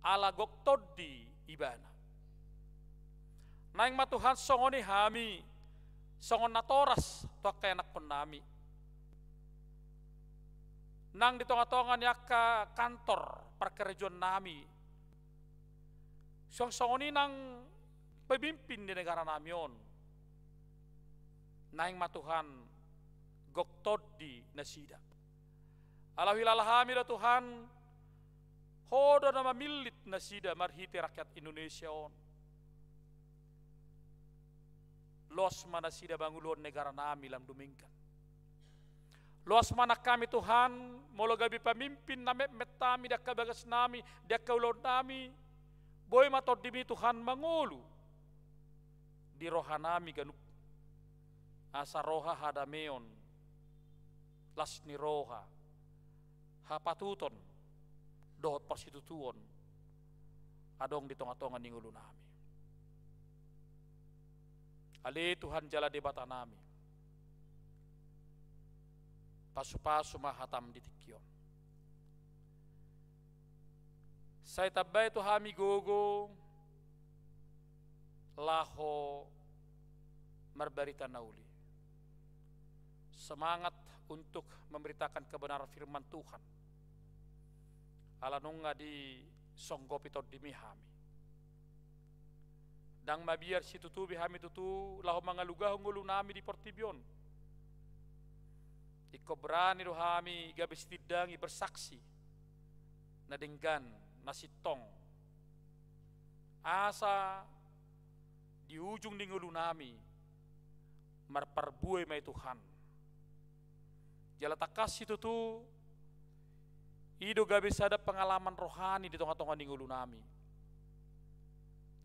ala gok tondi ibana. Naeng ma Tuhan songon i hami, songon natoras tu angka ianakhonnami, nang di tonga-tonga ni angka kantor parkarejoannami, suang songon i nang pemimpin di negaranami on. Naeng ma Tuhan gok tondi nasida. Ala huhilala hami do Tuhan, Ho do na mamillit nasida marhite rakyat Indonesia on. Loas ma nasida manguluhon negaranami lam dumenggan. Loas ma nang hami Tuhan, molo gabe pamimpin na metmet hami di angka bagasnami, di angka ulaonnami, boi ma tondimi Tuhan mangolu di rohanami ganup, asa roha hadameon, las ni roha, hapatuton dohot parsitutuon adong di tonga-tonga ni ngolunami. Ale Tuhan jala Debatanami, pasu-pasu ma hatam di tingki on. Sai tambai tu hami gogo laho marbarita na uli. Semangat untuk memberitakan kebenaran firman Tuhan. Ala nunga disonggopi tondimi hami. Ndang mabiar situtu be hami tutu laho mangalugahon ngolunami di portibi on. Ingkon berani do hami gabe sitindangi, bersaksi na denggan, na sintong. Asa di ujung ni ngolunami marparbue ma i Tuhan. Jala tangkas situtu i do gabe sada pengalaman rohani di tonga-tonga ni ngolunami.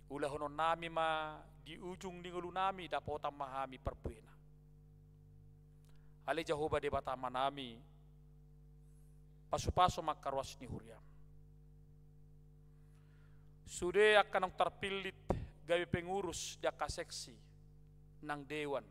Ulahononnami ma di ujung ni ngolunami dapotan ma hami parbuena. Ale Jahowa Debata Amanami, pasu-pasu ma angka ruas ni huriam. Sude angka naung tarpillit gabe pengurus di angka seksi nang dewan,